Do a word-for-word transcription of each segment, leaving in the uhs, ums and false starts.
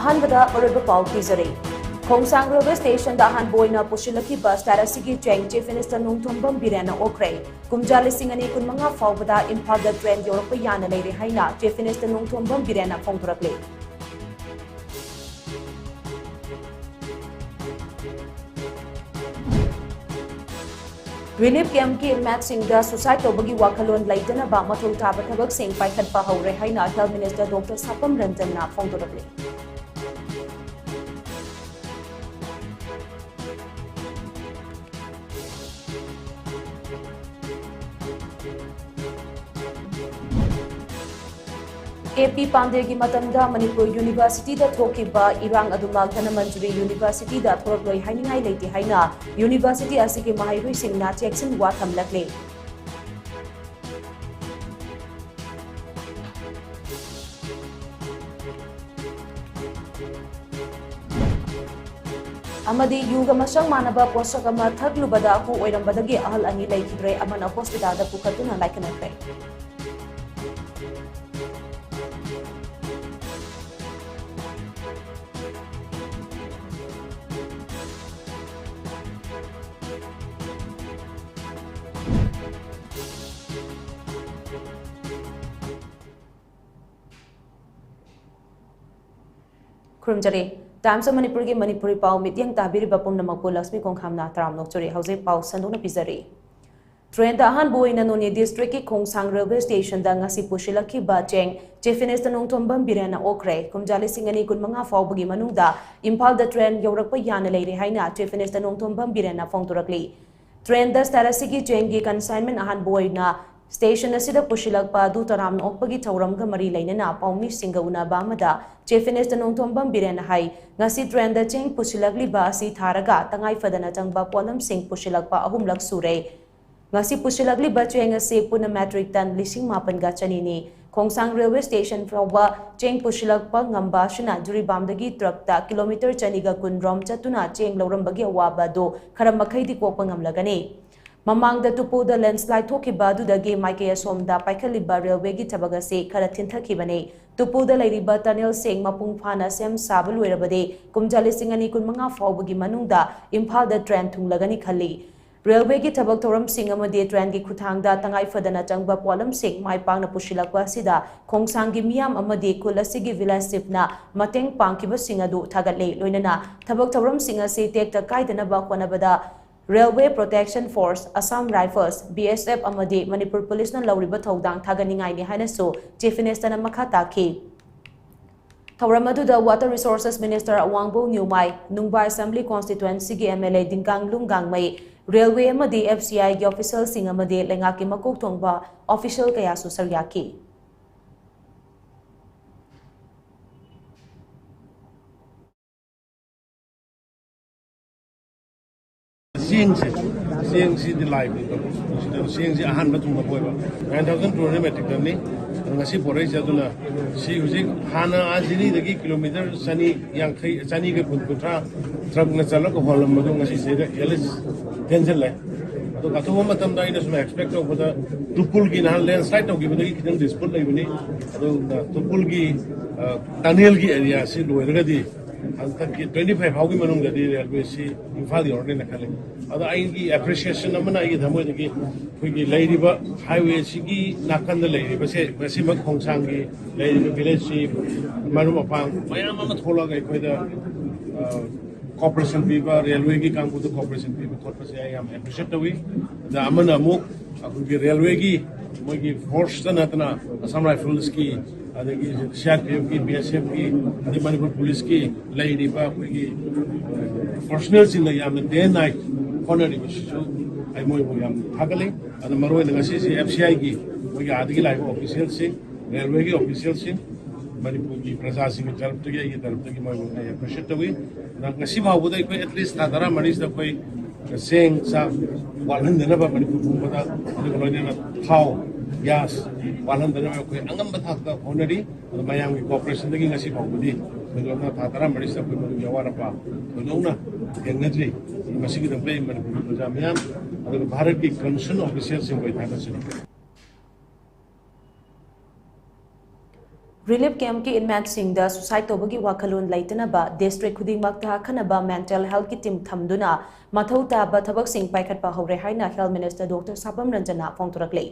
ꯑꯍꯥꯟꯕꯗ ꯑꯔꯣꯏꯕ ꯄꯥꯎ ꯄꯤꯖꯔꯤ꯫ ꯈꯣꯡꯁꯥꯡ ꯔꯦꯜꯋꯦ ꯁ꯭ꯇꯦꯁꯟꯗ ꯑꯍꯥꯟꯕ ꯑꯣꯏꯅ ꯄꯨꯁꯤꯜꯂꯛꯈꯤꯕ ꯁ꯭ꯇꯥꯔ ꯑꯁꯤꯒꯤ ꯆꯦꯡ ꯆꯤꯐ ꯃꯤꯅꯤꯁꯇꯔ ꯅꯣꯡꯊꯣꯝꯕꯝ ꯕꯤꯔꯦꯟꯅ ꯑꯣꯛꯈ꯭ꯔꯦ꯫ ꯀꯨꯝꯖꯥ ꯂꯤꯁꯤꯡ ꯑꯅꯤ ꯀꯨꯟꯃꯉꯥ ꯐꯥꯎꯕꯗ ꯏꯝꯐꯥꯜꯗ ꯇ꯭ꯔꯦꯟ ꯌꯧꯔꯛꯄ ꯌꯥꯅ ꯂꯩꯔꯦ ꯍꯥꯏꯅ chief minister Nongthombam ꯕꯤꯔꯦꯟꯅ ꯐꯣꯡꯗꯣꯔꯛꯂꯤ꯫ Relief ꯀꯦꯝꯞꯀꯤ ꯏꯟꯃꯦꯠꯁꯤꯡꯗ suicide ꯇꯧꯕꯒꯤ ꯋꯥꯈꯜꯂꯣꯟ ꯂꯩꯇꯅꯕ ꯃꯊꯧ ꯇꯥꯕ ꯊꯕꯛꯁꯤꯡ ꯄꯥꯏꯈꯠꯄ ꯍꯧꯔꯦ ꯍꯥꯏꯅ ꯍꯦꯜꯊ ꯃꯤꯅꯤꯁꯇꯔ ꯗꯣꯛꯇꯔ ꯁꯥꯄꯝ ꯔꯟꯖꯟꯅ ꯐꯣꯡꯗꯣꯔꯛꯂꯤ꯫ ꯑꯦ ꯄꯤ ꯄꯥꯟꯗꯦꯒꯤ ꯃꯇꯝꯗ ꯃꯅꯤꯄꯨꯔ ꯌꯨꯅꯤꯚꯔꯁꯤꯇꯤꯗ ꯊꯣꯛꯈꯤꯕ ꯏꯔꯥꯡ ꯑꯗꯨꯃꯛ ꯙꯅꯃꯟꯖꯨꯔꯤ ꯌꯨꯅꯤꯚꯔꯁꯤꯇꯤꯗ ꯊꯣꯔꯛꯂꯣꯏ ꯍꯥꯏꯅꯤꯡꯉꯥꯏ ꯂꯩꯇꯦ ꯍꯥꯏꯅ ꯌꯨꯅꯤꯚꯔꯁꯤꯇꯤ ꯑꯁꯤꯒꯤ ꯃꯍꯩꯔꯣꯏꯁꯤꯡꯅ ꯆꯦꯛꯁꯤꯟ ꯋꯥ ꯊꯝꯂꯛꯂꯤ꯫ ꯑꯃꯗꯤ ꯌꯨꯒ ꯃꯁꯛ ꯃꯥꯟꯅꯕ ꯄꯣꯠꯁꯛ ꯑꯃ ꯊꯛꯂꯨꯕꯗ ꯍꯨ ꯑꯣꯏꯔꯝꯕꯗꯒꯤ ꯑꯍꯜ ꯑꯅꯤ ꯂꯩꯈꯤꯗ꯭ꯔꯦ, ꯑꯃꯅ ꯍꯣꯁꯄꯤꯇꯥꯜꯗ ꯄꯨꯈꯠꯇꯨꯅ ꯂꯥꯏꯀꯠꯅꯈ꯭ꯔꯦ꯫ ꯈꯨꯔꯨꯝꯖꯔꯤ꯫ Times of ꯃꯅꯤꯄꯨꯔꯒꯤ ꯃꯅꯤꯄꯨꯔꯤ ꯄꯥꯎ ꯃꯤꯠꯌꯦꯡ ꯇꯥꯕꯤꯔꯤꯕ ꯄꯨꯝꯅꯃꯛꯄꯨ ꯂꯛꯁꯃꯤ ꯀꯣꯡꯈꯥꯝꯅ ꯇꯔꯥꯝꯅ ꯑꯣꯛꯆꯔꯤ꯫ ꯍꯧꯖꯤꯛ ꯄꯥꯎ ꯁꯟꯗꯣꯛꯅ ꯄꯤꯖꯔꯤ꯫ ꯇ꯭ꯔꯦꯟꯗ ꯑꯍꯥꯟꯕ ꯑꯣꯏꯅ ꯅꯣꯅꯦ ꯗꯤꯁꯇ꯭ꯔꯤꯛꯀꯤ ꯈꯣꯡꯁꯥꯡ ꯔꯦꯜꯋꯦ ꯁ꯭ꯇꯦꯁꯟꯗ ꯉꯁꯤ ꯄꯨꯁꯤꯜꯂꯛꯈꯤꯕ ꯆꯦꯡ ꯆꯤꯐ ꯃꯤꯅꯤꯁꯇꯔ ꯅꯣꯡꯊꯣꯝꯕꯝ ꯕꯤꯔꯦꯟꯅ ꯑꯣꯛꯈ꯭ꯔꯦ꯫ ꯀꯨꯝꯖꯥ ꯂꯤꯁꯤꯡ ꯑꯅꯤ ꯀꯨꯟꯃꯉꯥ ꯐꯥꯎꯕꯒꯤ ꯃꯅꯨꯡꯗ ꯏꯝꯐꯥꯜꯗ ꯇ꯭ꯔꯦꯟ ꯌꯧꯔꯛꯄ ꯌꯥꯅ ꯂꯩꯔꯦ ꯍꯥꯏꯅ ꯆꯤꯐ ꯃꯤꯅꯤꯁꯇꯔ ꯅꯣꯡꯊꯣꯝꯕꯝ ꯕꯤꯔꯦꯟꯅ ꯐꯣꯡꯗꯣꯔꯛꯂꯤ꯫ ꯇ꯭ꯔꯦꯟꯗ ꯁ꯭ꯇꯥꯔ ꯑꯁꯤꯒꯤ ꯆꯦꯡꯒꯤ ꯀꯟꯁꯥꯏꯟꯃꯦꯟ ꯑꯍꯥꯟꯕ ꯑꯣꯏꯅ ꯁ꯭ꯇꯦꯁꯟ ꯑꯁꯤꯗ ꯄꯨꯁꯤꯜꯂꯛꯄ ꯑꯗꯨ ꯇꯔꯥꯝꯅ ꯑꯣꯛꯄꯒꯤ ꯊꯧꯔꯝꯒ ꯃꯔꯤ ꯂꯩꯅꯅ ꯄꯥꯎꯃꯤꯁꯤꯡꯒ ꯎꯅꯕ ꯑꯃꯗ ꯆꯤꯐ ꯃꯤꯅꯤꯁꯇꯔ ꯅꯣꯡꯊꯣꯝꯕꯝ ꯕꯤꯔꯦꯟꯅ ꯍꯥꯏ, ꯉꯁꯤ ꯇ꯭ꯔꯦꯟꯗ ꯆꯦꯡ ꯄꯨꯁꯤꯜꯂꯛꯂꯤꯕ ꯑꯁꯤ ꯊꯥꯔꯒ ꯇꯉꯥꯏ ꯐꯗꯅ ꯆꯪꯕ ꯄꯣꯠꯂꯝꯁꯤꯡ ꯄꯨꯁꯤꯜꯂꯛꯄ ꯑꯍꯨꯝꯂꯛ ꯁꯨꯔꯦ꯫ ꯉꯁꯤ ꯄꯨꯁꯤꯜꯂꯛꯂꯤꯕ ꯆꯦꯡ ꯑꯁꯤ ꯄꯨꯟꯅ metric ton ꯂꯤꯁꯤꯡ ꯃꯥꯄꯟꯒ ꯆꯅꯤꯅꯤ꯫ ꯈꯣꯡꯁꯥꯡ railway station ꯐꯥꯎꯕ ꯆꯦꯡ ꯄꯨꯁꯤꯜꯂꯛꯄ ꯉꯝꯕ ꯑꯁꯤꯅ ꯖꯤꯔꯤꯕꯥꯝꯗꯒꯤ ꯇ꯭ꯔꯛꯇ ꯀꯤꯂꯣꯃꯤꯇꯔ ꯆꯅꯤꯒ ꯀꯨꯟ ꯔꯣꯝ ꯆꯠꯇꯨꯅ ꯆꯦꯡ ꯂꯧꯔꯝꯕꯒꯤ ꯑꯋꯥꯕ ꯑꯗꯨ ꯈꯔ ꯃꯈꯩꯗꯤ ꯀꯣꯛꯄ ꯉꯝꯂꯒꯅꯤ꯫ ꯃꯃꯥꯡꯗ ꯇꯨꯄꯨꯜꯗ landslide ꯊꯣꯛꯈꯤꯕ ꯑꯗꯨꯗꯒꯤ ꯃꯥꯏꯀꯩ ꯑꯁꯣꯝꯗ ꯄꯥꯏꯈꯠꯂꯤꯕ railwayꯒꯤ ꯊꯕꯛ ꯑꯁꯤ ꯈꯔ ꯊꯤꯟꯊꯈꯤꯕꯅꯤ꯫ ꯇꯨꯄꯨꯜꯗ ꯂꯩꯔꯤꯕ tunnelꯁꯤꯡ ꯃꯄꯨꯡ ꯐꯥꯅ ꯁꯦꯝ ꯁꯥꯕ ꯂꯣꯏꯔꯕꯗꯤ ꯀꯨꯝꯖꯥ ꯂꯤꯁꯤꯡ ꯑꯅꯤ ꯀꯨꯟꯃꯉꯥ ꯐꯥꯎꯕꯒꯤ ꯃꯅꯨꯡꯗ ꯏꯝꯐꯥꯜꯗ train ꯊꯨꯡꯂꯒꯅꯤ ꯈꯜꯂꯤ꯫ Railwayꯒꯤ ꯊꯕꯛ ꯊꯧꯔꯝꯁꯤꯡ ꯑꯃꯗꯤ trainꯒꯤ ꯈꯨꯠꯊꯥꯡꯗ ꯇꯉꯥꯏ ꯐꯗꯅ ꯆꯪꯕ ꯄꯣꯠꯂꯝꯁꯤꯡ ꯃꯥꯏ ꯄꯥꯛꯅ ꯄꯨꯁꯤꯜꯂꯛꯄ ꯑꯁꯤꯗ ꯈꯣꯡꯁꯥꯡꯒꯤ ꯃꯤꯌꯥꯝ ꯑꯃꯗꯤ ꯈꯨꯜ ꯑꯁꯤꯒꯤ village chiefꯅ ꯃꯇꯦꯡ ꯄꯥꯡꯈꯤꯕꯁꯤꯡ ꯑꯗꯨ ꯊꯥꯒꯠꯂꯤ꯫ ꯂꯣꯏꯅꯅ ꯊꯕꯛ ꯊꯧꯔꯝꯁꯤꯡ ꯑꯁꯤ ꯇꯦꯛꯇ ꯀꯥꯏꯗꯅꯕ ꯍꯣꯠꯅꯕꯗ Railway Protection Force, Assam Rifles, BSF ꯑꯃꯗꯤ ꯃꯅꯤꯄꯨꯔ ꯄꯨꯂꯤꯁꯅ ꯂꯧꯔꯤꯕ ꯊꯧꯗꯥꯡ ꯊꯥꯒꯠꯅꯤꯡꯉꯥꯏꯅꯤ ꯍꯥꯏꯅꯁꯨ Chief Ministerꯅ ꯃꯈꯥ ꯇꯥꯈꯤ꯫ ꯊꯧꯔꯝ ꯑꯗꯨꯗ Water Resources Minister ꯑꯋꯥꯡꯕꯧ ꯅ꯭ꯌꯨꯃꯥꯏ, ꯅꯨꯡꯕꯥ Assembly Constituencyꯒꯤ MLA ꯗꯤꯡꯀꯥꯡꯂꯨꯡ ꯒꯥꯡꯃꯩ, railway ꯑꯃꯗꯤ FCIꯒꯤ officialꯁꯤꯡ ꯑꯃꯗꯤ ꯂꯩꯉꯥꯛꯀꯤ ꯃꯀꯣꯛ ꯊꯣꯡꯕ official ꯀꯌꯥꯁꯨ ꯁꯔꯨꯛ ꯌꯥꯈꯤ꯫ ꯆꯦꯡꯁꯦ, ꯆꯦꯡꯁꯤꯗꯤ ꯂꯥꯏꯕꯅꯤꯀꯣ꯫ ꯁꯤꯗ ꯆꯦꯡꯁꯤ ꯑꯍꯥꯟꯕ ꯊꯨꯡꯂꯛꯄ ꯑꯣꯏꯕ, nine thousand two hundred metric tonꯅꯤ꯫ ꯑꯗꯣ ꯉꯁꯤ ꯄꯣꯔꯛꯏꯁꯦ, ꯑꯗꯨꯅ ꯁꯤ ꯍꯧꯖꯤꯛ ꯍꯥꯟꯅ ꯑꯥ ꯖꯤꯔꯤꯗꯒꯤ ꯀꯤꯂꯣꯃꯤꯇꯔ ꯆꯅꯤ ꯌꯥꯡꯈꯩ, ꯆꯅꯤꯒ ꯀꯨꯟ, ꯀꯨꯟꯊ꯭ꯔꯥ ꯇ꯭ꯔꯛꯅ ꯆꯠꯂꯒ ꯍꯣꯜꯂꯝꯕꯗꯣ ꯉꯁꯤ ꯁꯤꯗ ꯑꯦꯂꯤꯁ ꯊꯦꯟꯖꯤꯜꯂꯦ꯫ ꯑꯗꯨꯒ ꯑꯊꯨꯕ ꯃꯇꯝꯗ ꯑꯩꯅ ꯁꯨꯝ expect ꯇꯧꯕꯗ ꯇꯨꯄꯨꯜꯒꯤ ꯅꯍꯥꯟ landslide ꯇꯧꯈꯤꯕꯗꯒꯤ ꯈꯤꯇꯪ dispute ꯂꯩꯕꯅꯤ꯫ ꯑꯗꯨꯒ ꯇꯨꯄꯨꯜꯒꯤ, ꯑ, tunnelꯒꯤ areaꯁꯤ ꯂꯣꯏꯔꯒꯗꯤ ꯍꯟꯗꯛꯀꯤ twenty five ꯐꯥꯎꯒꯤ ꯃꯅꯨꯡꯗꯗꯤ railwayꯁꯤ ꯏꯝꯐꯥꯜ ꯌꯧꯔꯅꯤꯅ ꯈꯜꯂꯤ꯫ ꯑꯗꯣ ꯑꯩꯒꯤ appreciation ꯑꯃꯅ ꯑꯩꯒꯤ ꯊꯃꯣꯏꯗꯒꯤ ꯑꯩꯈꯣꯏꯒꯤ ꯂꯩꯔꯤꯕ highwayꯁꯤꯒꯤ ꯅꯥꯀꯟꯗ ꯂꯩꯔꯤꯕꯁꯦ, ꯃꯁꯤꯃꯛ ꯈꯣꯡꯁꯥꯡꯒꯤ ꯂꯩꯔꯤꯕ villageꯁꯤ ꯃꯔꯨꯞ ꯃꯄꯥꯡ ꯃꯌꯥꯝ ꯑꯃ ꯊꯣꯛꯂꯒ ꯑꯩꯈꯣꯏꯗ, ꯑ, cooperation ꯄꯤꯕ, railwayꯒꯤ ꯀꯥꯡꯕꯨꯗ cooperation ꯄꯤꯕ ꯈꯣꯠꯄꯁꯦ ꯑꯩ ꯌꯥꯝ appreciate ꯇꯧꯏ꯫ ꯑꯗ ꯑꯃꯅ ꯑꯃꯨꯛ ꯑꯩꯈꯣꯏꯒꯤ railwayꯒꯤ ꯃꯣꯏꯒꯤ forceꯇ ꯅꯠꯇꯅ Assam Riflesꯀꯤ, ꯑꯗꯒꯤ CRPFꯀꯤ, BSFꯀꯤ, ꯑꯗꯩ ꯃꯅꯤꯄꯨꯔ ꯄꯨꯂꯤꯁꯀꯤ ꯂꯩꯔꯤꯕ ꯑꯩꯈꯣꯏꯒꯤ personnelꯁꯤꯡꯅ ꯌꯥꯝꯅ day and night ꯍꯣꯠꯅꯔꯤꯕꯁꯤꯁꯨ ꯑꯩ ꯃꯣꯏꯕꯨ ꯌꯥꯝ ꯊꯥꯒꯠꯂꯤ꯫ ꯑꯗꯣ ꯃꯔꯨꯑꯣꯏꯅ ꯉꯁꯤꯁꯤ FCIꯒꯤ ꯃꯣꯏꯒꯤ ꯑꯥꯗꯒꯤ ꯂꯥꯛꯏꯕ officialꯁꯤꯡ, railwayꯒꯤ officialꯁꯤꯡ, ꯃꯅꯤꯄꯨꯔꯒꯤ ꯄ꯭ꯔꯖꯥꯁꯤꯡꯒꯤ ꯇꯔꯞꯇꯒꯤ, ꯑꯩꯒꯤ ꯇꯔꯞꯇꯒꯤ ꯃꯣꯏꯕꯨ ꯑꯩ appreciate ꯇꯧꯏ꯫ ꯑꯗ ꯉꯁꯤ ꯐꯥꯎꯕꯗ ꯑꯩꯈꯣꯏ at least ꯊꯥ ꯇꯔꯥꯃꯔꯤꯁꯤꯗ ꯑꯩꯈꯣꯏ ꯆꯦꯡ ꯆꯥꯛ ꯋꯥꯠꯍꯟꯗꯅꯕ ꯃꯅꯤꯄꯨꯔ ꯄꯨꯝꯕꯗ, ꯑꯗꯨꯒ ꯂꯣꯏꯅꯅ ꯊꯥꯎ, ꯒ꯭ꯌꯥꯁ ꯋꯥꯠꯍꯟꯗꯅꯕ ꯑꯩꯈꯣꯏ ꯑꯉꯝꯕ ꯊꯥꯛꯇ ꯍꯣꯠꯅꯔꯤ꯫ ꯑꯗꯣ ꯃꯌꯥꯝꯒꯤ ꯀꯣꯑꯣꯄꯔꯦꯁꯟꯗꯒꯤ ꯉꯁꯤ ꯐꯥꯎꯕꯗꯤ ꯊꯣꯏꯗꯣꯛꯅ ꯊꯥ ꯇꯔꯥꯃꯔꯤꯁꯤꯗ ꯑꯩꯈꯣꯏ ꯃꯗꯨꯒꯤ ꯑꯋꯥꯠ ꯑꯄꯥ ꯊꯣꯏꯗꯣꯛꯅ ꯊꯦꯡꯅꯗ꯭ꯔꯤ꯫ ꯃꯁꯤꯒꯤꯗꯃꯛꯇ ꯑꯩ ꯃꯅꯤꯄꯨꯔꯒꯤ ꯄ꯭ꯔꯖꯥ ꯃꯤꯌꯥꯝ ꯑꯗꯨꯒ ꯚꯥꯔꯠꯀꯤ ꯀꯟꯁꯔꯟ ꯑꯣꯐꯤꯁꯤꯌꯦꯜꯁꯤꯡꯕꯨ ꯑꯩ ꯊꯥꯒꯠꯆꯔꯤ꯫ ꯔꯤꯂꯤꯐ ꯀꯦꯝꯞꯀꯤ ꯏꯟꯃꯦꯠꯁꯤꯡꯗ ꯁꯨꯁꯥꯏꯗ ꯇꯧꯕꯒꯤ ꯋꯥꯈꯜꯂꯣꯟ ꯂꯩꯇꯅꯕ ꯗꯤꯁꯇ꯭ꯔꯤꯛ ꯈꯨꯗꯤꯡꯃꯛꯇ ꯑꯈꯟꯅꯕ ꯃꯦꯟꯇꯦꯜ ꯍꯦꯜꯊꯀꯤ ꯇꯤꯝ ꯊꯝꯗꯨꯅ ꯃꯊꯧ ꯇꯥꯕ ꯊꯕꯛꯁꯤꯡ ꯄꯥꯏꯈꯠꯄ ꯍꯧꯔꯦ ꯍꯥꯏꯅ ꯍꯦꯜꯊ ꯃꯤꯅꯤꯁꯇꯔ ꯗꯣꯛꯇꯔ ꯁꯥꯄꯝ ꯔꯟꯖꯅ ꯐꯣꯡꯗꯣꯔꯛꯂꯤ꯫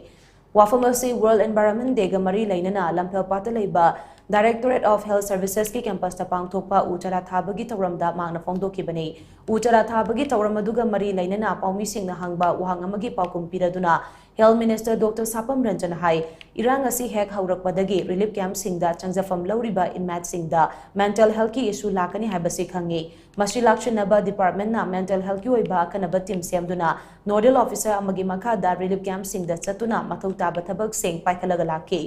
ꯋꯥꯐꯝ ꯑꯁꯤ ꯋꯥꯔꯜꯗ ꯏꯟꯚꯥꯏꯔꯣꯟꯃꯦꯟꯠ ꯗꯦꯒ ꯃꯔꯤ ꯂꯩꯅꯅ ꯂꯝꯐꯦꯜꯄꯥꯠꯇ ꯂꯩꯕ ꯗꯥꯏꯔꯦꯛꯇꯣꯔꯦꯠ ꯑꯣꯐ ꯍꯦꯜꯊ ꯁꯔꯚꯤꯁꯦꯁꯀꯤ ꯀꯦꯝꯄꯁꯇ ꯄꯥꯡꯊꯣꯛꯄ ꯎ ꯆꯥꯔꯥ ꯊꯥꯕꯒꯤ ꯊꯧꯔꯝꯗ ꯃꯍꯥꯛꯅ ꯐꯣꯡꯗꯣꯛꯈꯤꯕꯅꯤ꯫ ꯎ ꯆꯥꯔꯥ ꯊꯥꯕꯒꯤ ꯊꯧꯔꯝ ꯑꯗꯨꯒ ꯃꯔꯤ ꯂꯩꯅꯅ ꯄꯥꯎꯃꯤꯁꯤꯡꯅ ꯍꯪꯕ ꯋꯥꯍꯪ ꯑꯃꯒꯤ ꯄꯥꯎꯈꯨꯝ ꯄꯤꯔꯗꯨꯅ ꯍꯦꯜꯊ ꯃꯤꯅꯤꯁꯇꯔ ꯗꯣꯛꯇꯔ ꯁꯥꯄꯝ ꯔꯟꯖꯟꯅ ꯍꯥꯏ, ꯏꯔꯥꯡ ꯑꯁꯤ ꯍꯦꯛ ꯍꯧꯔꯛꯄꯗꯒꯤ ꯔꯤꯂꯤꯐ ꯀꯦꯝꯞꯁꯤꯡꯗ ꯆꯪꯖꯐꯝ ꯂꯧꯔꯤꯕ ꯏꯟꯃꯦꯠꯁꯤꯡꯗ ꯃꯦꯟꯇꯦꯜ ꯍꯦꯜꯊꯀꯤ ꯏꯁꯨ ꯂꯥꯛꯀꯅꯤ ꯍꯥꯏꯕꯁꯤ ꯈꯪꯉꯤ꯫ ꯃꯁꯤ ꯂꯥꯛꯁꯤꯟꯅꯕ ꯗꯤꯄꯥꯔꯠꯃꯦꯟꯠꯅ ꯃꯦꯟꯇꯦꯜ ꯍꯦꯜꯊꯀꯤ ꯑꯣꯏꯕ ꯑꯈꯟꯅꯕ ꯇꯤꯝ ꯁꯦꯝꯗꯨꯅ ꯅꯣꯗꯦꯜ ꯑꯣꯐꯤꯁꯔ ꯑꯃꯒꯤ ꯃꯈꯥꯗ ꯔꯤꯂꯤꯐ ꯀꯦꯝꯞꯁꯤꯡꯗ ꯆꯠꯇꯨꯅ ꯃꯊꯧ ꯇꯥꯕ ꯊꯕꯛꯁꯤꯡ ꯄꯥꯏꯈꯠꯂꯒ ꯂꯥꯛꯈꯤ꯫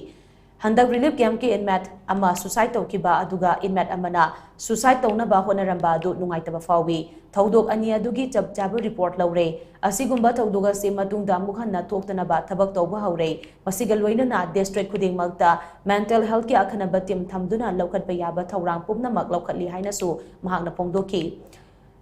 ꯍꯟꯗꯛ ꯔꯤꯂꯤꯐ ꯀꯦꯝꯞꯀꯤ ꯏꯟꯃꯦꯠ ꯑꯃ ꯁꯨꯁꯥꯏꯗ ꯇꯧꯈꯤꯕ ꯑꯗꯨꯒ ꯏꯟꯃꯦꯠ ꯑꯃꯅ ꯁꯨꯁꯥꯏꯗ ꯇꯧꯅꯕ ꯍꯣꯠꯅꯔꯝꯕ ꯑꯗꯨ ꯅꯨꯡꯉꯥꯏꯇꯕ ꯐꯥꯎꯏ꯫ ꯊꯧꯗꯣꯛ ꯑꯅꯤ ꯑꯗꯨꯒꯤ ꯆꯞ ꯆꯥꯕ ꯔꯤꯄꯣꯔꯠ ꯂꯧꯔꯦ꯫ ꯑꯁꯤꯒꯨꯝꯕ ꯊꯧꯗꯣꯛ ꯑꯁꯤ ꯃꯇꯨꯡꯗ ꯑꯃꯨꯛ ꯍꯟꯅ ꯊꯣꯛꯇꯅꯕ ꯊꯕꯛ ꯇꯧꯕ ꯍꯧꯔꯦ꯫ ꯃꯁꯤꯒ ꯂꯣꯏꯅꯅ ꯗꯤꯁꯇ꯭ꯔꯤꯛ ꯈꯨꯗꯤꯡꯃꯛꯇ ꯃꯦꯟꯇꯦꯜ ꯍꯦꯜꯊꯀꯤ ꯑꯈꯟꯅꯕ ꯇꯤꯝ ꯊꯝꯗꯨꯅ ꯂꯧꯈꯠꯄ ꯌꯥꯕ ꯊꯧꯔꯥꯡ ꯄꯨꯝꯅꯃꯛ ꯂꯧꯈꯠꯂꯤ ꯍꯥꯏꯅꯁꯨ ꯃꯍꯥꯛꯅ ꯐꯣꯡꯗꯣꯛꯈꯤ꯫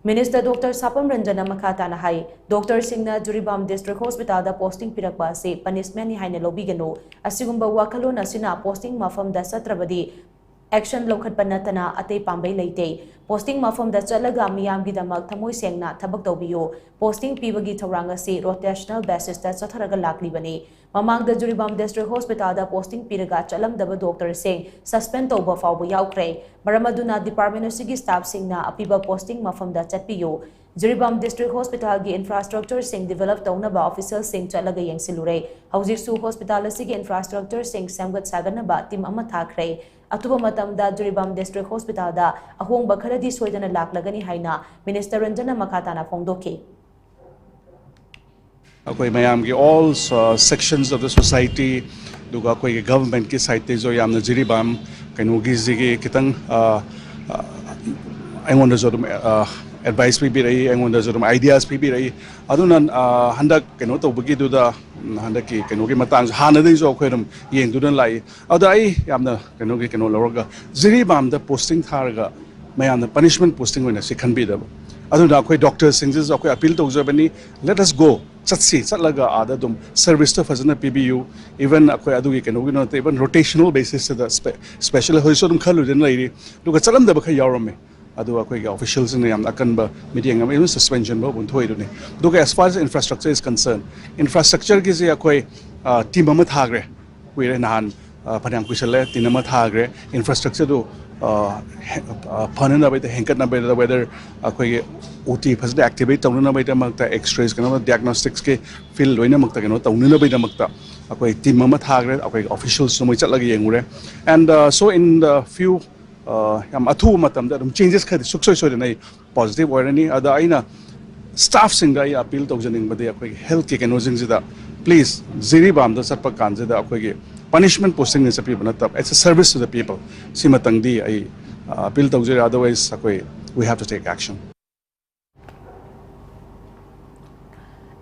ꯃꯤꯅꯤꯁꯇꯔ ꯗꯣꯛꯇꯔ ꯁꯥꯄꯝ ꯔꯟꯖꯟꯅ ꯃꯈꯥ ꯇꯥꯅ ꯍꯥꯏ, ꯗꯣꯛꯇꯔꯁꯤꯡꯅ ꯖꯤꯔꯤꯕꯥꯝ ꯗꯤꯁꯇ꯭ꯔꯤꯛ ꯍꯣꯁꯄꯤꯇꯥꯜꯗ ꯄꯣꯁꯇꯤꯡ ꯄꯤꯔꯛꯄ ꯑꯁꯤ ꯄꯅꯤꯁꯃꯦꯟꯠꯅꯤ ꯍꯥꯏꯅ ꯂꯧꯕꯤꯒꯅꯨ꯫ ꯑꯁꯤꯒꯨꯝꯕ ꯋꯥꯈꯜꯂꯣꯟ ꯑꯁꯤꯅ ꯄꯣꯁꯇꯤꯡ ꯃꯐꯝꯗ ꯆꯠꯇ꯭ꯔꯕꯗꯤ ꯑꯦꯛꯁꯟ ꯂꯧꯈꯠꯄ ꯅꯠꯇꯅ ꯑꯇꯩ ꯄꯥꯝꯕꯩ ꯂꯩꯇꯦ꯫ ꯄꯣꯁꯇꯤꯡ ꯃꯐꯝꯗ ꯆꯠꯂꯒ ꯃꯤꯌꯥꯝꯒꯤꯗꯃꯛ ꯊꯃꯣꯏ ꯁꯦꯡꯅ ꯊꯕꯛ ꯇꯧꯕꯤꯌꯨ꯫ ꯄꯣꯁꯇꯤꯡ ꯄꯤꯕꯒꯤ ꯊꯧꯔꯥꯡ ꯑꯁꯤ ꯔꯣꯇꯦꯁꯅꯦꯜ ꯕꯦꯁꯤꯁꯇ ꯆꯠꯊꯔꯒ ꯂꯥꯛꯂꯤꯕꯅꯤ꯫ ꯃꯃꯥꯡꯗ ꯖꯤꯔꯤꯕꯥꯝ ꯗꯤꯁꯇ꯭ꯔꯤꯛ ꯍꯣꯁꯄꯤꯇꯥꯜꯗ ꯄꯣꯁꯇꯤꯡ ꯄꯤꯔꯒ ꯆꯠꯂꯝꯗꯕ ꯗꯣꯛꯇꯔꯁꯤꯡ ꯁꯁꯄꯦꯟ ꯇꯧꯕ ꯐꯥꯎꯕ ꯌꯥꯎꯈ꯭ꯔꯦ꯫ ꯃꯔꯝ ꯑꯗꯨꯅ ꯗꯤꯄꯥꯔꯠꯃꯦꯟꯠ ꯑꯁꯤꯒꯤ ꯁ꯭ꯇꯥꯐꯁꯤꯡꯅ ꯑꯄꯤꯕ ꯄꯣꯁꯇꯤꯡ ꯃꯐꯝꯗ ꯆꯠꯄꯤꯌꯨ꯫ ꯖꯤꯔꯤꯕꯥꯝ ꯗꯤꯁꯇ꯭ꯔꯤꯛ ꯍꯣꯁꯄꯤꯇꯥꯜꯒꯤ ꯏꯟꯐ꯭ꯔꯥꯁ꯭ꯇ꯭ꯔꯛꯆꯔꯁꯤꯡ ꯗꯤꯚꯦꯂꯞ ꯇꯧꯅꯕ ꯑꯣꯐꯤꯁꯤꯌꯦꯜꯁꯤꯡ ꯆꯠꯂꯒ ꯌꯦꯡꯁꯤꯜꯂꯨꯔꯦ꯫ ꯍꯧꯖꯤꯛꯁꯨ ꯍꯣꯁꯄꯤꯇꯥꯜ ꯑꯁꯤꯒꯤ ꯏꯟꯐ꯭ꯔꯥꯁ꯭ꯇ꯭ꯔꯛꯆꯔꯁꯤꯡ ꯁꯦꯝꯒꯠ ꯁꯥꯒꯠꯅꯕ ꯇꯤꯝ ꯑꯃ ꯊꯥꯈ꯭ꯔꯦ꯫ ꯑꯊꯨꯕ ꯃꯇꯝꯗ ꯖꯤꯔꯤꯕꯥꯝ ꯗꯤꯁꯇ꯭ꯔꯤꯛ ꯍꯣꯁꯄꯤꯇꯥꯜꯗ ꯑꯍꯣꯡꯕ ꯈꯔꯗꯤ ꯁꯣꯏꯗꯅ ꯂꯥꯛꯂꯒꯅꯤ ꯍꯥꯏꯅ ꯃꯤꯅꯤꯁꯇꯔ ꯔꯟꯖꯟꯅ ꯃꯈꯥ ꯇꯥꯅ ꯐꯣꯡꯗꯣꯛꯈꯤ꯫ ꯑꯩꯈꯣꯏ ꯃꯌꯥꯝꯒꯤ all sections of the society, ꯑꯗꯨꯒ ꯑꯩꯈꯣꯏꯒꯤ ꯒꯚꯔꯟꯃꯦꯟꯠꯀꯤ ꯁꯥꯏꯠꯇꯩꯁꯨ ꯌꯥꯝꯅ ꯖꯤꯔꯤꯕꯥꯝ ꯀꯩꯅꯣꯒꯤꯁꯤꯒꯤ ꯈꯤꯇꯪ ꯑ, ꯑ, ꯑꯩꯉꯣꯟꯗꯁꯨ ꯑꯗꯨꯝ ꯑ, ꯑꯦꯗꯚꯥꯏꯁ ꯄꯤꯕꯤꯔꯛꯏ, ꯑꯩꯉꯣꯟꯗꯁꯨ ꯑꯗꯨꯝ ꯑꯥꯏꯗꯤꯌꯥꯁ ꯄꯤꯕꯤꯔꯛꯏ꯫ ꯑꯗꯨꯅ ꯍꯟꯗꯛ ꯀꯩꯅꯣ ꯇꯧꯕꯒꯤꯗꯨꯗ, ꯍꯟꯗꯛꯀꯤ ꯀꯩꯅꯣꯒꯤ ꯃꯇꯥꯡꯁꯨ ꯍꯥꯟꯅꯗꯒꯤꯁꯨ ꯑꯩꯈꯣꯏ ꯑꯗꯨꯝ ꯌꯦꯡꯗꯨꯅ ꯂꯥꯛꯏ꯫ ꯑꯗ ꯑꯩ ꯌꯥꯝꯅ ꯀꯩꯅꯣꯒꯤ ꯀꯩꯅꯣ ꯂꯧꯔꯒ, ꯖꯤꯔꯤꯕꯥꯝꯗ ꯄꯣꯁꯇꯤꯡ ꯊꯥꯔꯒ ꯃꯌꯥꯝꯅ ꯄꯅꯤꯁꯃꯦꯟ ꯄꯣꯁꯇꯤꯡ ꯑꯣꯏꯅ ꯁꯤ ꯈꯟꯕꯤꯗꯕ꯫ ꯑꯗꯨꯅ ꯑꯩꯈꯣꯏ ꯗꯣꯛꯇꯔꯁꯤꯡꯁꯤꯁꯨ ꯑꯩꯈꯣꯏ ꯑꯄꯤꯜ ꯇꯧꯖꯕꯅꯤ, let us go, ꯆꯠꯁꯤ, ꯆꯠꯂꯒ ꯑꯥꯗ ꯑꯗꯨꯝ ꯁꯔꯚꯤꯁꯇꯣ ꯐꯖꯅ ꯄꯤꯕꯤꯌꯨ꯫ ꯏꯚꯟ ꯑꯩꯈꯣꯏ ꯑꯗꯨꯒꯤ ꯀꯩꯅꯣꯒꯤ ꯅꯠꯇꯦ, ꯏꯚꯟ ꯔꯣꯇꯦꯁꯅꯦꯜ ꯕꯦꯁꯤꯁꯇ ꯁ꯭ꯄꯦꯁꯦꯜ ꯍꯧꯖꯤꯛꯁꯨ ꯑꯗꯨꯝ ꯈꯜꯂꯨꯗꯅ ꯂꯩꯔꯤ꯫ ꯑꯗꯨꯒ ꯆꯠꯂꯝꯗꯕ ꯈꯔ ꯌꯥꯎꯔꯝꯃꯦ꯫ ꯑꯗꯨ ꯑꯩꯈꯣꯏꯒꯤ ꯑꯣꯐꯤꯁꯤꯌꯦꯜꯁꯤꯡꯅ ꯌꯥꯝꯅ ꯑꯀꯟꯕ ꯃꯤꯠꯌꯦꯡ ꯑꯃ, even suspension ꯐꯥꯎꯕ ꯊꯣꯛꯏꯗꯨꯅꯤ꯫ ꯑꯗꯨꯒ as far as infrastructure is concerned, ꯏꯟꯐ꯭ꯔꯥꯁ꯭ꯇ꯭ꯔꯛꯆꯔꯒꯤꯁꯦ ꯑꯩꯈꯣꯏ ꯇꯤꯝ ꯑꯃ ꯊꯥꯈ꯭ꯔꯦ, ꯀꯨꯏꯔꯦ, ꯅꯍꯥꯟ ꯐꯅꯌꯥꯝ ꯀꯨꯏꯁꯜꯂꯦ, ꯇꯤꯝ ꯑꯃ ꯊꯥꯈ꯭ꯔꯦ꯫ ꯏꯟꯐ꯭ꯔꯥꯁ꯭ꯇ꯭ꯔꯛꯆꯔꯗꯨ ꯐꯅꯅꯕꯩꯗ, ꯍꯦꯟꯒꯠꯅꯕꯩꯗ, ꯋꯦꯗꯔ ꯑꯩꯈꯣꯏꯒꯤ ꯑꯣ ꯇꯤ ꯐꯖꯅ ꯑꯦꯛꯇꯤꯚꯦꯠ ꯇꯧꯅꯅꯕꯒꯤꯗꯃꯛꯇ, ꯑꯦꯛꯁꯔꯦꯁ ꯀꯩꯅꯣ, ꯗꯤꯌꯥꯒꯅꯣꯁꯇꯤꯛꯁꯀꯤ ꯐꯤꯜ ꯂꯣꯏꯅꯃꯛꯇ ꯀꯩꯅꯣ ꯇꯧꯅꯅꯕꯒꯤꯗꯃꯛꯇ ꯑꯩꯈꯣꯏ ꯇꯤꯝ ꯑꯃ ꯊꯥꯈ꯭ꯔꯦ꯫ ꯑꯩꯈꯣꯏꯒꯤ ꯑꯣꯐꯤꯁꯤꯌꯦꯜꯁꯨ ꯃꯣꯏ ꯆꯠꯂꯒ ꯌꯦꯡꯉꯨꯔꯦ꯫ And so in the few, ꯌꯥꯝ ꯑꯊꯨꯕ ꯃꯇꯝꯗ ꯑꯗꯨꯝ ꯆꯦꯟꯖꯦꯁ ꯈꯔꯗꯤ ꯁꯨꯡꯁꯣꯏ ꯁꯣꯏꯗꯅ ꯑꯩ ꯄꯣꯖꯤꯇꯤꯚ ꯑꯣꯏꯔꯅꯤ꯫ ꯑꯗ ꯑꯩꯅ ꯁ꯭ꯇꯥꯐꯁꯤꯡꯗ ꯑꯩ ꯑꯄꯤꯜ ꯇꯧꯖꯅꯤꯡꯕꯗꯤ, ꯑꯩꯈꯣꯏꯒꯤ ꯍꯦꯜꯠꯀꯤ ꯀꯩꯅꯣꯁꯤꯡꯁꯤꯗ, ꯄ꯭ꯂꯤꯖ, ꯖꯤꯔꯤꯕꯥꯝꯗ ꯆꯠꯄ ꯀꯥꯟꯁꯤꯗ ꯑꯩꯈꯣꯏꯒꯤ ꯄꯅꯤꯁꯃꯦꯟ ꯄꯣꯁꯇꯤꯡꯗ ꯆꯠꯄꯤꯕ ꯅꯠꯇꯕ, it's a service to the people꯫ ꯁꯤꯃꯇꯪꯗꯤ ꯑꯩ ꯑꯄꯤꯜ ꯇꯧꯖꯔꯤ꯫ Otherwise ꯑꯩꯈꯣꯏ, we have to take action꯫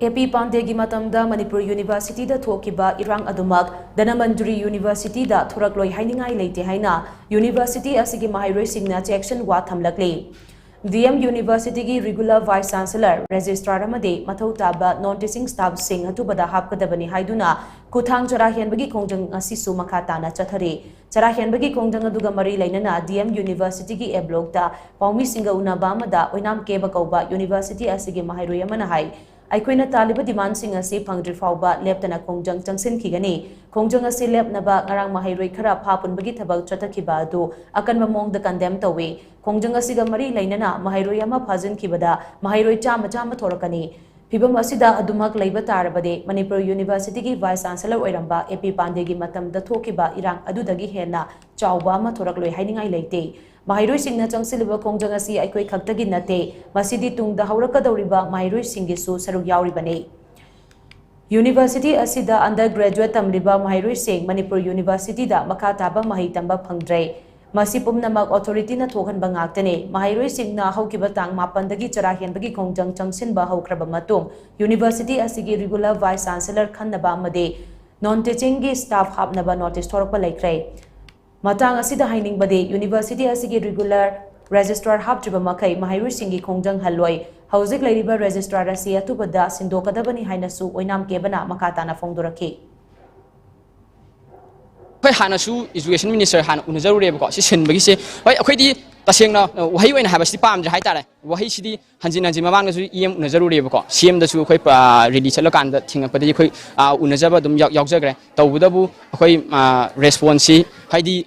ꯑꯦ ꯄꯤ ꯄꯥꯟꯗꯦꯒꯤ ꯃꯇꯝꯗ ꯃꯅꯤꯄꯨꯔ ꯌꯨꯅꯤꯚꯔꯁꯤꯇꯤꯗ ꯊꯣꯛꯈꯤꯕ ꯏꯔꯥꯡ ꯑꯗꯨꯃꯛ ꯙꯅꯃꯟꯖꯨꯔꯤ ꯌꯨꯅꯤꯚꯔꯁꯤꯇꯤꯗ ꯊꯣꯔꯛꯂꯣꯏ ꯍꯥꯏꯅꯤꯡꯉꯥꯏ ꯂꯩꯇꯦ ꯍꯥꯏꯅ ꯌꯨꯅꯤꯚꯔꯁꯤꯇꯤ ꯑꯁꯤꯒꯤ ꯃꯍꯩꯔꯣꯏꯁꯤꯡꯅ ꯆꯦꯛꯁꯤꯟ ꯋꯥ ꯊꯝꯂꯛꯂꯤ꯫ ꯗꯤ ꯑꯦꯝ ꯌꯨꯅꯤꯚꯔꯁꯤꯇꯤꯒꯤ ꯔꯤꯒꯨꯂꯔ ꯚꯥꯏꯁ ꯆꯥꯟꯁꯦꯂꯔ, ꯔꯦꯖꯤꯁꯇ꯭ꯔꯥꯔ ꯑꯃꯗꯤ ꯃꯊꯧ ꯇꯥꯕ ꯅꯣꯟ ꯇꯤꯆꯤꯡ ꯁ꯭ꯇꯥꯐꯁꯤꯡ ꯑꯊꯨꯕꯗ ꯍꯥꯞꯀꯗꯕꯅꯤ ꯍꯥꯏꯗꯨꯅ ꯈꯨꯠꯊꯥꯡ ꯆꯔꯥ ꯍꯦꯟꯕꯒꯤ ꯈꯣꯡꯖꯪ ꯑꯁꯤꯁꯨ ꯃꯈꯥ ꯇꯥꯅ ꯆꯠꯊꯔꯤ꯫ ꯆꯔꯥ ꯍꯦꯟꯕꯒꯤ ꯈꯣꯡꯖꯪ ꯑꯗꯨꯒ ꯃꯔꯤ ꯂꯩꯅꯅ ꯗꯤ ꯑꯦꯝ ꯌꯨꯅꯤꯚꯔꯁꯤꯇꯤꯒꯤ ꯑꯦ ꯕ꯭ꯂꯣꯛꯇ ꯄꯥꯎꯃꯤꯁꯤꯡꯒ ꯎꯅꯕ ꯑꯃꯗ ꯑꯣꯏꯅꯥꯝ ꯀꯦꯕ ꯀꯧꯕ ꯌꯨꯅꯤꯚꯔꯁꯤꯇꯤ ꯑꯁꯤꯒꯤ ꯃꯍꯩꯔꯣꯏ ꯑꯃꯅ ꯍꯥꯏ, ꯑꯩꯈꯣꯏꯅ ꯇꯥꯜꯂꯤꯕ ꯗꯤꯃꯥꯟꯁꯤꯡ ꯑꯁꯤ ꯐꯪꯗ꯭ꯔꯤ ꯐꯥꯎꯕ ꯂꯦꯞꯇꯅ ꯈꯣꯡꯖꯪ ꯆꯪꯁꯤꯟꯈꯤꯒꯅꯤ꯫ ꯈꯣꯡꯖꯪ ꯑꯁꯤ ꯂꯦꯞꯅꯕ ꯉꯔꯥꯡ ꯃꯍꯩꯔꯣꯏ ꯈꯔ ꯐꯥ ꯄꯨꯟꯕꯒꯤ ꯊꯕꯛ ꯆꯠꯊꯈꯤꯕ ꯑꯗꯨ ꯑꯀꯟꯕ ꯃꯑꯣꯡꯗ ꯀꯟꯗꯦꯝ ꯇꯧꯏ꯫ ꯈꯣꯡꯖꯪ ꯑꯁꯤꯒ ꯃꯔꯤ ꯂꯩꯅꯅ ꯃꯍꯩꯔꯣꯏ ꯑꯃ ꯐꯥꯖꯤꯟꯈꯤꯕꯗ ꯃꯍꯩꯔꯣꯏ ꯆꯥꯝꯃ ꯆꯥꯝꯃ ꯊꯣꯔꯛꯀꯅꯤ꯫ ꯐꯤꯚꯝ ꯑꯁꯤꯗ ꯑꯗꯨꯃꯛ ꯂꯩꯕ ꯇꯥꯔꯕꯗꯤ ꯃꯅꯤꯄꯨꯔ ꯌꯨꯅꯤꯚꯔꯁꯤꯇꯤꯒꯤ ꯚꯥꯏꯁ ꯆꯥꯟꯁꯦꯂꯔ ꯑꯣꯏꯔꯝꯕ ꯑꯦ ꯄꯤ ꯄꯥꯟꯗꯦꯒꯤ ꯃꯇꯝꯗ ꯊꯣꯛꯈꯤꯕ ꯏꯔꯥꯡ ꯑꯗꯨꯗꯒꯤ ꯍꯦꯟꯅ ꯆꯥꯎꯕ ꯑꯃ ꯊꯣꯔꯛꯂꯣꯏ ꯍꯥꯏꯅꯤꯡꯉꯥꯏ ꯂꯩꯇꯦ꯫ ꯃꯍꯩꯔꯣꯏꯁꯤꯡꯅ ꯆꯪꯁꯤꯜꯂꯤꯕ ꯈꯣꯡꯖꯪ ꯑꯁꯤ ꯑꯩꯈꯣꯏ ꯈꯛꯇꯒꯤ ꯅꯠꯇꯦ, ꯃꯁꯤꯗꯤ ꯇꯨꯡꯗ ꯍꯧꯔꯛꯀꯗꯧꯔꯤꯕ ꯃꯍꯩꯔꯣꯏꯁꯤꯡꯒꯤꯁꯨ ꯁꯔꯨꯛ ꯌꯥꯎꯔꯤꯕꯅꯤ꯫ ꯌꯨꯅꯤꯚꯔꯁꯤꯇꯤ ꯑꯁꯤꯗ ꯑꯟꯗꯔ ꯒ꯭ꯔꯦꯖꯨꯑꯦꯠ ꯇꯝꯂꯤꯕ ꯃꯍꯩꯔꯣꯏꯁꯤꯡ ꯃꯅꯤꯄꯨꯔ ꯌꯨꯅꯤꯚꯔꯁꯤꯇꯤꯗ ꯃꯈꯥ ꯇꯥꯕ ꯃꯍꯩ ꯇꯝꯕ ꯐꯪꯗ꯭ꯔꯦ꯫ ꯃꯁꯤ ꯄꯨꯝꯅꯃꯛ ꯑꯣꯊꯣꯔꯤꯇꯤꯅ ꯊꯣꯛꯍꯟꯕ ꯉꯥꯛꯇꯅꯤ꯫ ꯃꯍꯩꯔꯣꯏꯁꯤꯡꯅ ꯍꯧꯈꯤꯕ ꯇꯥꯡ ꯃꯥꯄꯟꯗꯒꯤ ꯆꯔꯥ ꯍꯦꯟꯕꯒꯤ ꯈꯣꯡꯖꯪ ꯆꯪꯁꯤꯟꯕ ꯍꯧꯈ꯭ꯔꯕ ꯃꯇꯨꯡ, ꯌꯨꯅꯤꯚꯔꯁꯤꯇꯤ ꯑꯁꯤꯒꯤ ꯔꯤꯒꯨꯂꯔ ꯚꯥꯏꯁ ꯆꯥꯟꯁꯦꯂꯔ ꯈꯟꯅꯕ ꯑꯃꯗꯤ ꯅꯣꯟ ꯇꯤꯆꯤꯡꯒꯤ ꯁ꯭ꯇꯥꯐ ꯍꯥꯞꯅꯕ ꯅꯣꯇꯤꯁ ꯊꯣꯔꯛꯄ ꯂꯩꯈ꯭ꯔꯦ꯫ ꯃꯇꯥꯡ ꯑꯁꯤꯗ ꯍꯥꯏꯅꯤꯡꯕꯗꯤ, ꯌꯨꯅꯤꯚꯔꯁꯤꯇꯤ ꯑꯁꯤꯒꯤ ꯔꯤꯒꯨꯂꯔ ꯔꯦꯖꯤꯁꯇ꯭ꯔꯥꯔ ꯍꯥꯞꯇ꯭ꯔꯤꯕ ꯃꯈꯩ ꯃꯍꯩꯔꯣꯏꯁꯤꯡꯒꯤ ꯈꯣꯡꯖꯪ ꯍꯜꯂꯣꯏ꯫ ꯍꯧꯖꯤꯛ ꯂꯩꯔꯤꯕ ꯔꯦꯖꯤꯁꯇ꯭ꯔꯥꯔ ꯑꯁꯤ ꯑꯊꯨꯕꯗ ꯁꯤꯟꯗꯣꯛꯀꯗꯕꯅꯤ ꯍꯥꯏꯅꯁꯨ ꯑꯣꯏꯅꯥꯝ ꯀꯦꯕꯅ ꯃꯈꯥ ꯇꯥꯅ ꯐꯣꯡꯗꯣꯔꯛꯈꯤ꯫ ꯑꯩꯈꯣꯏ ꯍꯥꯟꯅꯁꯨ ꯏꯖꯨꯀꯦꯁꯟ ꯃꯤꯅꯤꯁꯇꯔ ꯍꯥꯟꯅ ꯎꯅꯖꯔꯨꯔꯦꯕꯀꯣ꯫ ꯁꯤ ꯁꯤꯟꯕꯒꯤꯁꯦ, ꯍꯣꯏ, ꯑꯩꯈꯣꯏꯗꯤ ꯇꯁꯦꯡꯅ, ꯑ, ꯋꯥꯍꯩ ꯑꯣꯏꯅ ꯍꯥꯏꯕꯁꯤꯗꯤ ꯄꯥꯝꯗ꯭ꯔꯦ ꯍꯥꯏꯇꯥꯔꯦ꯫ ꯋꯥꯍꯩꯁꯤꯗꯤ ꯍꯟꯖꯤꯟ ꯍꯟꯖꯤꯟ ꯃꯃꯥꯡꯗꯁꯨ ꯏ ꯑꯦꯝ ꯎꯅꯖꯔꯨꯔꯦꯕꯀꯣ꯫ ꯁꯤ ꯑꯦꯝꯗꯁꯨ ꯑꯩꯈꯣꯏ, ꯑ, ꯔꯦꯂꯤ ꯆꯠꯂꯀꯥꯟꯗ ꯊꯦꯡꯅꯛꯄꯗꯒꯤ ꯑꯩꯈꯣꯏ, ꯑ, ꯎꯅꯖꯕ ꯑꯗꯨꯝ ꯌꯥꯎ-, ꯌꯥꯎꯖꯈ꯭ꯔꯦ꯫ ꯇꯧꯕꯇꯕꯨ ꯑꯩꯈꯣꯏ, ꯑ, ꯔꯦꯁꯄꯣꯟꯁꯁꯤ, ꯍꯥꯏꯗꯤ,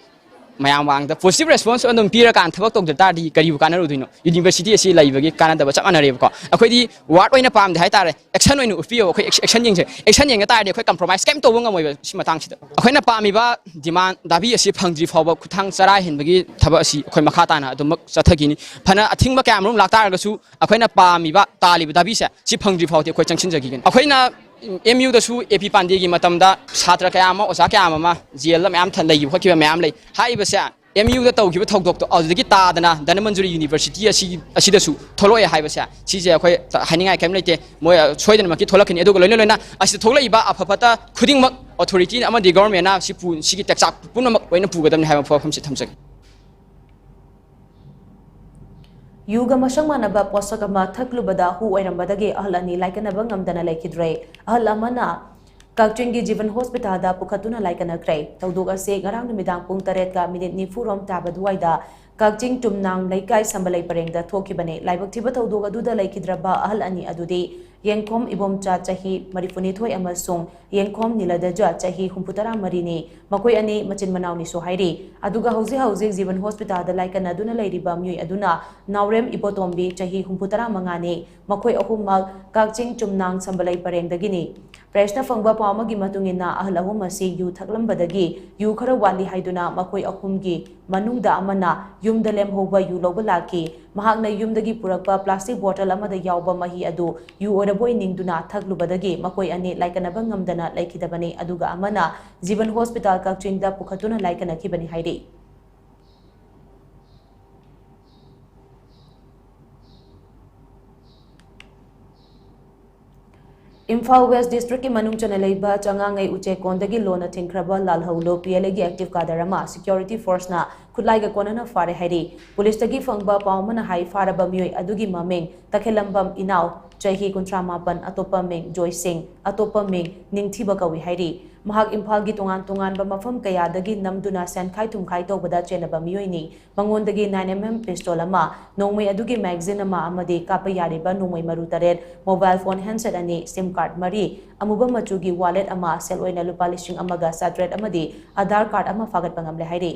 ꯃꯌꯥꯝ ꯃꯥꯡꯗ ꯄꯣꯖꯤꯇꯤꯚ ꯔꯦꯁꯄꯣꯟꯁ ꯑꯗꯨꯝ ꯄꯤꯔꯀꯥꯟꯗ ꯊꯕꯛ ꯇꯧꯗ ꯇꯥꯔꯗꯤ ꯀꯔꯤꯕꯨ ꯀꯥꯟꯅꯔꯨꯗꯣꯏꯅꯣ? ꯌꯨꯅꯤꯚꯔꯁꯤꯇꯤ ꯑꯁꯤ ꯂꯩꯕꯒꯤ ꯀꯥꯟꯅꯗꯕ ꯆꯞ ꯃꯥꯟꯅꯔꯦꯕꯀꯣ꯫ ꯑꯩꯈꯣꯏꯗꯤ ꯋꯥꯔꯗ ꯑꯣꯏꯅ ꯄꯥꯝꯗꯦ ꯍꯥꯏꯇꯥꯔꯦ, ꯑꯦꯛꯁꯟ ꯑꯣꯏꯅ ꯎꯠꯄꯤꯌꯣ꯫ ꯑꯩꯈꯣꯏ ꯑꯦꯛꯁꯟ ꯌꯦꯡꯁꯦ꯫ ꯑꯦꯛꯁꯟ ꯌꯦꯡꯉ ꯇꯥꯔꯗꯤ ꯑꯩꯈꯣꯏ ꯀꯝꯄ꯭ꯔꯣꯃꯥꯏꯁ ꯀꯩꯝ ꯇꯧꯕ ꯉꯝꯃꯣꯏꯕ ꯁꯤ ꯃꯇꯥꯡꯁꯤꯗ꯫ ꯑꯩꯈꯣꯏꯅ ꯄꯥꯝꯃꯤꯕ ꯗꯤꯃꯥꯟ ꯗꯥꯕꯤ ꯑꯁꯤ ꯐꯪꯗ꯭ꯔꯤ ꯐꯥꯎꯕ, ꯈꯨꯠꯊꯥꯡ ꯆꯔꯥ ꯍꯦꯟꯕꯒꯤ ꯊꯕꯛ ꯑꯁꯤ ꯑꯩꯈꯣꯏ ꯃꯈꯥ ꯇꯥꯅ ꯑꯗꯨꯃꯛ ꯆꯠꯊꯈꯤꯅꯤ꯫ ꯐꯅ ꯑꯊꯤꯡꯕ ꯀꯌꯥ ꯃꯔꯨꯝ ꯂꯥꯛꯇꯥꯔꯒꯁꯨ ꯑꯩꯈꯣꯏꯅ ꯄꯥꯝꯃꯤꯕ, ꯇꯥꯜꯂꯤꯕ ꯗꯥꯕꯤꯁꯦ ꯁꯤ ꯐꯪꯗ꯭ꯔꯤ ꯐꯥꯎꯗꯤ ꯑꯩꯈꯣꯏ ꯆꯪꯁꯤꯟꯖꯈꯤꯒꯅꯤ꯫ ꯑꯩꯈꯣꯏꯅ ꯑꯦꯝ ꯌꯨꯗꯁꯨ ꯑꯦ ꯄꯤ ꯄꯥꯟꯗꯦꯒꯤ ꯃꯇꯝꯗ ꯁꯥꯇ꯭ꯔ ꯀꯌꯥ ꯑꯃ, ꯑꯣꯖꯥ ꯀꯌꯥ ꯑꯃ ꯖꯦꯜꯗ ꯃꯌꯥꯝ ꯊ-, ꯂꯩꯈꯤꯕ ꯈꯣꯠꯈꯤꯕ ꯃꯌꯥꯝ ꯂꯩ꯫ ꯍꯥꯏꯔꯤꯕꯁꯦ ꯑꯦꯝ ꯌꯨꯗ ꯇꯧꯈꯤꯕ ꯊꯧꯗꯣꯛꯇꯣ ꯑꯗꯨꯗꯒꯤ ꯇꯥꯗꯅ ꯙꯅꯃꯟꯖꯨꯔꯤ ꯌꯨꯅꯤꯚꯔꯁꯤꯇꯤ ꯑꯁꯤ, ꯑꯁꯤꯗꯁꯨ ꯊꯣꯛꯂꯛꯑꯦ ꯍꯥꯏꯕꯁꯦ, ꯁꯤꯁꯦ ꯑꯩꯈꯣꯏ ꯍꯥꯏꯅꯤꯡꯉꯥꯏ ꯀꯔꯤꯝ ꯂꯩꯇꯦ꯫ ꯃꯣꯏ, ꯑ, ꯁꯣꯏꯗꯅꯃꯛꯀꯤ ꯊꯣꯛꯂꯛꯀꯅꯤ꯫ ꯑꯗꯨꯒ ꯂꯣꯏꯅ ꯂꯣꯏꯅ ꯑꯁꯤꯗ ꯊꯣꯛꯂꯛꯏꯕ ꯑꯐ ꯐꯠꯇ ꯈꯨꯗꯤꯡꯃꯛ ꯑꯣꯊꯣꯔꯤꯇꯤ ꯑꯃꯗꯤ ꯒꯣꯚꯔꯟꯃꯦꯟꯠꯅ ꯁꯤ ꯄꯨ-, ꯁꯤꯒꯤ ꯇꯦꯛꯆꯥꯛ ꯄꯨꯝꯅꯃꯛ ꯂꯣꯏꯅ ꯄꯨꯒꯗꯕꯅꯤ ꯍꯥꯏꯕ ꯋꯥꯐꯝꯁꯤ ꯊꯝꯖꯒꯦ꯫ ꯌꯨꯒ ꯃꯁꯛ ꯃꯥꯟꯅꯕ ꯄꯣꯠꯁꯛ ꯑꯃ ꯊꯛꯂꯨꯕꯗ ꯍꯨ ꯑꯣꯏꯔꯝꯕꯗꯒꯤ ꯑꯍꯜ ꯑꯅꯤ ꯂꯥꯏꯀꯠꯅꯕ ꯉꯝꯗꯅ ꯂꯩꯈꯤꯗ꯭ꯔꯦ꯫ ꯑꯍꯜ ꯑꯃꯅ ꯀꯛꯆꯤꯡꯒꯤ ꯖꯤꯕꯟ ꯍꯣꯁꯄꯤꯇꯥꯜꯗ ꯄꯨꯈꯠꯇꯨꯅ ꯂꯥꯏꯀꯠꯅꯈ꯭ꯔꯦ꯫ ꯊꯧꯗꯣꯛ ꯑꯁꯤ ꯉꯔꯥꯡ ꯅꯨꯃꯤꯗꯥꯡ ꯄꯨꯡ ꯇꯔꯦꯠꯀ ꯃꯤꯅꯤꯠ ꯅꯤꯐꯨ ꯔꯣꯝ ꯇꯥꯕ ꯑꯗꯨꯋꯥꯏꯗ ꯀꯛꯆꯤꯡ ꯆꯨꯝꯅꯥꯡ ꯂꯩꯀꯥꯏ ꯁꯝꯕꯂꯩ ꯄꯔꯦꯡꯗ ꯊꯣꯛꯈꯤꯕꯅꯤ꯫ ꯂꯥꯏꯕꯛ ꯊꯤꯕ ꯊꯧꯗꯣꯛ ꯑꯗꯨꯗ ꯂꯩꯈꯤꯗ꯭ꯔꯕ ꯑꯍꯜ ꯑꯅꯤ ꯑꯗꯨꯗꯤ ꯌꯦꯡꯈꯣꯝ ꯏꯕꯣꯝꯆꯥ ꯆꯍꯤ ꯃꯔꯤꯐꯨꯅꯤꯊꯣꯏ ꯑꯃꯁꯨꯡ ꯌꯦꯡꯈꯣꯝ ꯅꯤꯂꯗꯖ ꯆꯍꯤ ꯍꯨꯝꯐꯨꯇꯔꯥ ꯃꯔꯤꯅꯤ꯫ ꯃꯈꯣꯏ ꯑꯅꯤ ꯃꯆꯤꯟ ꯃꯅꯥꯎꯅꯤꯁꯨ ꯍꯥꯏꯔꯤ꯫ ꯑꯗꯨꯒ ꯍꯧꯖꯤꯛ ꯍꯧꯖꯤꯛ ꯖꯤꯕꯟ ꯍꯣꯁꯄꯤꯇꯥꯜꯗ ꯂꯥꯏꯀꯠꯅꯗꯨꯅ ꯂꯩꯔꯤꯕ ꯃꯤꯑꯣꯏ ꯑꯗꯨꯅ ꯅꯥꯎꯔꯦꯝ ꯏꯕꯣꯇꯣꯝꯕꯤ ꯆꯍꯤ ꯍꯨꯝꯐꯨꯇꯔꯥ ꯃꯉꯥꯅꯤ꯫ ꯃꯈꯣꯏ ꯑꯍꯨꯝꯃꯛ ꯀꯛꯆꯤꯡ ꯆꯨꯝꯅꯥꯡ ꯁꯝꯕꯂꯩ ꯄꯔꯦꯡꯗꯒꯤꯅꯤ꯫ ꯄ꯭ꯔꯦꯁꯅ ꯐꯪꯕ ꯄꯥꯎ ꯑꯃꯒꯤ ꯃꯇꯨꯡ ꯏꯟꯅ, ꯑꯍꯜ ꯑꯍꯨꯝ ꯑꯁꯤ ꯌꯨ ꯊꯛꯂꯝꯕꯗꯒꯤ ꯌꯨ ꯈꯔ ꯋꯥꯠꯂꯤ ꯍꯥꯏꯗꯨꯅ ꯃꯈꯣꯏ ꯑꯍꯨꯝꯒꯤ ꯃꯅꯨꯡꯗ ꯑꯃꯅ ꯌꯨꯝꯗ ꯂꯦꯝꯍꯧꯕ ꯌꯨ ꯂꯧꯕ ꯂꯥꯛꯈꯤ꯫ ꯃꯍꯥꯛꯅ ꯌꯨꯝꯗꯒꯤ ꯄꯨꯔꯛꯄ ꯄ꯭ꯂꯥꯁꯇꯤꯛ ꯕꯣꯇꯜ ꯑꯃꯗ ꯌꯥꯎꯕ ꯃꯍꯤ ꯑꯗꯨ ꯌꯨ ꯑꯣꯏꯔꯕꯣꯏ ꯅꯤꯡꯗꯨꯅ ꯊꯛꯂꯨꯕꯗꯒꯤ ꯃꯈꯣꯏ ꯑꯅꯤ ꯂꯥꯏꯀꯠꯅꯕ ꯉꯝꯗꯅ ꯂꯩꯈꯤꯗꯕꯅꯤ꯫ ꯑꯗꯨꯒ ꯑꯃꯅ ꯖꯤꯕꯟ ꯍꯣꯁꯄꯤꯇꯥꯜ ꯀꯛꯆꯤꯡꯗ ꯄꯨꯈꯠꯇꯨꯅ ꯂꯥꯏꯀꯠꯅꯈꯤꯕꯅꯤ ꯍꯥꯏꯔꯤ꯫ ꯏꯝꯐꯥꯜ ꯋꯦꯁ ꯗꯤꯁꯇ꯭ꯔꯤꯛꯀꯤ ꯃꯅꯨꯡ ꯆꯟꯅ ꯂꯩꯕ ꯆꯉꯥꯉꯩ ꯎꯆꯦꯛ ꯀꯣꯟꯗꯒꯤ ꯂꯣꯟꯅ ꯊꯤꯡꯈ꯭ꯔꯕ ꯂꯥꯜꯍꯧꯂꯨ ꯄꯤ ꯑꯦꯜ ꯑꯦꯒꯤ ꯑꯦꯛꯇꯤꯚ ꯀꯥꯗꯔ ꯑꯃ ꯁꯦꯀ꯭ꯌꯨꯔꯤꯇꯤ ꯐꯣꯔꯁꯅ ꯈꯨꯠꯂꯥꯏꯒ ꯀꯣꯟꯅꯅ ꯐꯥꯔꯦ ꯍꯥꯏꯔꯤ꯫ ꯄꯨꯂꯤꯁꯇꯒꯤ ꯐꯪꯕ ꯄꯥꯎ ꯑꯃꯅ ꯍꯥꯏ, ꯐꯥꯔꯕ ꯃꯤꯑꯣꯏ ꯑꯗꯨꯒꯤ ꯃꯃꯤꯡ ꯇꯈꯦꯜꯂꯝꯕꯝ ꯏꯅꯥꯎ, ꯆꯍꯤ ꯀꯨꯟꯊ꯭ꯔꯥ ꯃꯥꯄꯟ, ꯑꯇꯣꯞꯄ ꯃꯤꯡ ꯖꯣꯏ ꯁꯤꯡ, ꯑꯇꯣꯞꯄ ꯃꯤꯡ ꯅꯤꯡꯊꯤꯕ ꯀꯧꯏ ꯍꯥꯏꯔꯤ꯫ ꯃꯍꯥꯛ ꯏꯝꯐꯥꯜꯒꯤ ꯇꯣꯉꯥꯟ ꯇꯣꯉꯥꯟꯕ ꯃꯐꯝ ꯀꯌꯥꯗꯒꯤ ꯅꯝꯗꯨꯅ ꯁꯦꯟꯈꯥꯏ ꯊꯨꯝꯈꯥꯏ ꯇꯧꯕꯗ ꯆꯦꯜꯂꯕ ꯃꯤꯑꯣꯏꯅꯤ꯫ ꯃꯉꯣꯟꯗꯒꯤ nine M M pistol ꯑꯃ, ꯅꯣꯡꯃꯩ ꯑꯗꯨꯒꯤ magazine ꯑꯃ ꯑꯃꯗꯤ ꯀꯥꯞꯄ ꯌꯥꯔꯤꯕ ꯅꯣꯡꯃꯩ ꯃꯔꯨ ꯇꯔꯦꯠ, mobile phone handset ꯑꯅꯤ, SIM card ꯃꯔꯤ, ꯑꯃꯨꯕ ꯃꯆꯨꯒꯤ wallet ꯑꯃ, ꯁꯦꯜ ꯑꯣꯏꯅ ꯂꯨꯄꯥ ꯂꯤꯁꯤꯡ ꯑꯃꯒ ꯆꯥꯇ꯭ꯔꯦꯠ ꯑꯃꯗꯤ Aadhaar card ꯑꯃ ꯐꯥꯒꯠꯄ ꯉꯝꯂꯦ ꯍꯥꯏꯔꯤ꯫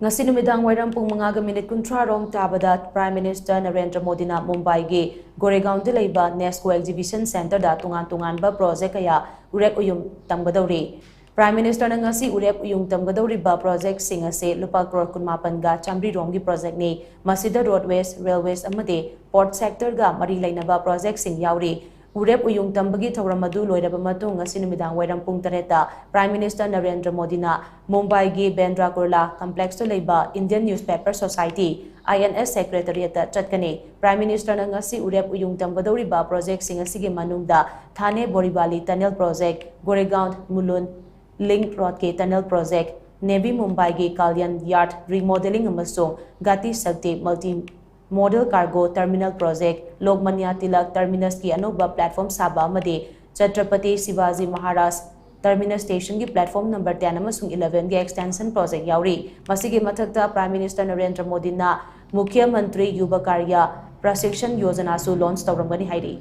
ꯉꯁꯤ ꯅꯨꯃꯤꯗꯥꯡ ꯋꯥꯏꯔꯝ ꯄꯨꯡ ꯃꯉꯥꯒ ꯃꯤꯅꯤꯠ ꯀꯨꯟꯊ꯭ꯔꯥ ꯔꯣꯝ ꯇꯥꯕꯗ Prime Minister ꯅꯔꯦꯟꯗ꯭ꯔ ꯃꯣꯗꯤꯅ ꯃꯨꯝꯕꯥꯏꯒꯤ ꯒꯣꯔꯦꯒꯥꯎꯟꯗ ꯂꯩꯕ ꯅꯦꯁꯀꯣ Exhibition Centreꯗ ꯇꯣꯉꯥꯟ ꯇꯣꯉꯥꯟꯕ project ꯀꯌꯥ ꯎꯔꯦꯞ ꯎꯌꯨꯝ ꯇꯝꯒꯗꯧꯔꯤ꯫ Prime Ministerꯅ ꯉꯁꯤ ꯎꯔꯦꯞ ꯎꯌꯨꯡ ꯇꯝꯒꯗꯧꯔꯤꯕ projectꯁꯤꯡ ꯑꯁꯤ ꯂꯨꯄꯥ ꯀ꯭ꯔꯣꯔ ꯀꯨꯟꯃꯥꯄꯟꯒ ꯆꯥꯃꯔꯤ ꯔꯣꯝꯒꯤ projectꯅꯤ꯫ ꯃꯁꯤꯗ roadways, railways ꯑꯃꯗꯤ port sectorꯒ ꯃꯔꯤ ꯂꯩꯅꯕ projectꯁꯤꯡ ꯌꯥꯎꯔꯤ꯫ ꯎꯔꯦꯞ ꯎꯌꯨꯡ ꯇꯝꯕꯒꯤ ꯊꯧꯔꯝ ꯑꯗꯨ ꯂꯣꯏꯔꯕ ꯃꯇꯨꯡ, ꯉꯁꯤ ꯅꯨꯃꯤꯗꯥꯡ ꯋꯥꯏꯔꯝ ꯄꯨꯡ ꯇꯔꯦꯠꯇ Prime Minister ꯅꯔꯦꯟꯗ꯭ꯔ ꯃꯣꯗꯤꯅ ꯃꯨꯝꯕꯥꯏꯒꯤ ꯕꯦꯟꯗ꯭ꯔꯥ ꯀꯨꯔꯂꯥ complexꯇ ꯂꯩꯕ Indian Newspaper Society, INS secretariatꯇ ꯆꯠꯀꯅꯤ꯫ Prime Ministerꯅ ꯉꯁꯤ ꯎꯔꯦꯞ ꯎꯌꯨꯡ ꯇꯝꯒꯗꯧꯔꯤꯕ projectꯁꯤꯡ ꯑꯁꯤꯒꯤ ꯃꯅꯨꯡꯗ ꯊꯥꯅꯦ ꯕꯣꯔꯤꯕꯥꯂꯤ tunnel project, ꯒꯣꯔꯦꯒꯥꯎꯟ ꯃꯨꯂꯨꯟ link roadꯀꯤ tunnel project, Navi Mumbaiꯒꯤ Kalyan Yard remodeling ꯑꯃꯁꯨꯡ Gati Shakti multi modal cargo terminal project, Lokmanya Tilak terminusꯀꯤ ꯑꯅꯧꯕ platform ꯁꯥꯕ ꯑꯃꯗꯤ Chhatrapati Shivaji Maharaj terminus stationꯒꯤ platform number ten ꯑꯃꯁꯨꯡ elevenꯒꯤ extension project ꯌꯥꯎꯔꯤ꯫ ꯃꯁꯤꯒꯤ ꯃꯊꯛꯇ Prime Minister ꯅꯔꯦꯟꯗ꯭ꯔ ꯃꯣꯗꯤꯅ Mukhyamantri Yuva Karya Prashikshan Yojanaꯁꯨ launch ꯇꯧꯔꯝꯒꯅꯤ ꯍꯥꯏꯔꯤ꯫